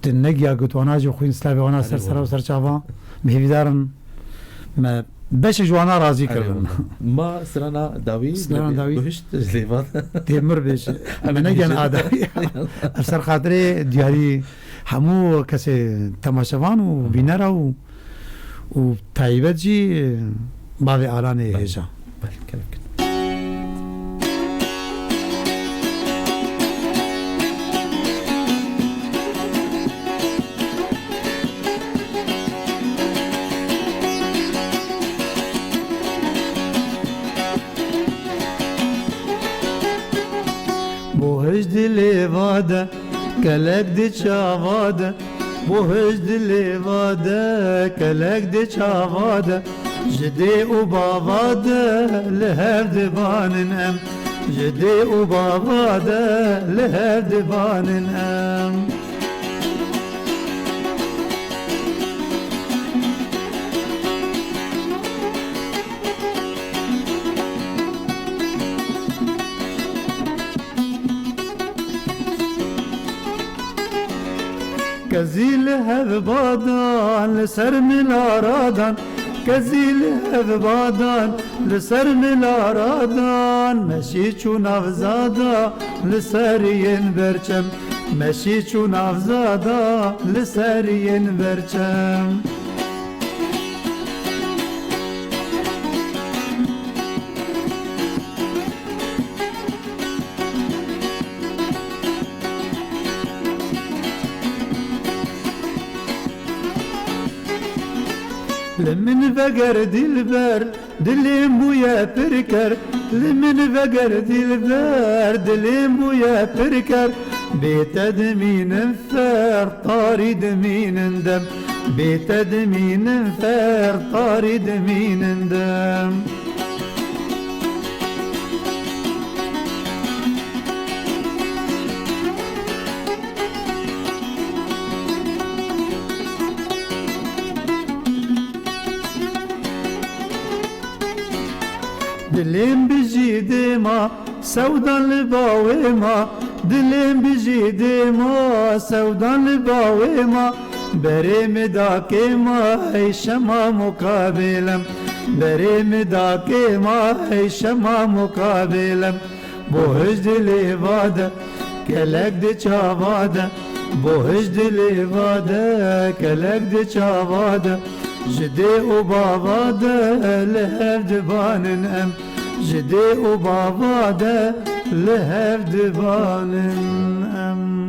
di negiya gotwana jî xwîn silavê wana Belê ser sera û wala. ser çava. Bi hêvîdarin me beşek ji wana razî Erê kirin. wala. Ma strana dawî, Strana me dawî. guhişt ji lêvan. Tê mir bêje. Erê Me negên bêje. adawî. Ev ser xatirê diyarî hemû kesê temaşevan û bînera û, û taybet jî bavê Alanê Belê. hêja. Belê, kevin. Bo hej dilê vade, kelek di çava de. Bo hej dilê vade, kelek di çava de. Ji dê û bava de li hev dibanin em. Ji dê û bava de li hev dibanin em. Kezî li hev badan li ser min aradan, kezî li hev badan li ser min aradan, meşî çû navzada li ser yên berçem, meşî çû navzada li ser yên berçem. Li min veger dilber, dilê min bûye pirker. Li min veger dilber, dilê min bûye pirker. Bê te dimînim fer, tarî dimînin dem. Bê te dimînim fer, tarî dimînin dem. Dilêm bijî dê ma, sewdan li bawê ma. Dilêm bijî dê ma, sewdan li bawê ma. Berê min da kê ma, ey şema muqabilem. Berê min da kê ma, ey şema muqabilem. Bo hej dilê vade, kelek di çava de. Bo hej dilê vade, kelek di çava de. Ji dê û bava de li hev dibanin em. Ji dê û bava de li hev dibanin em.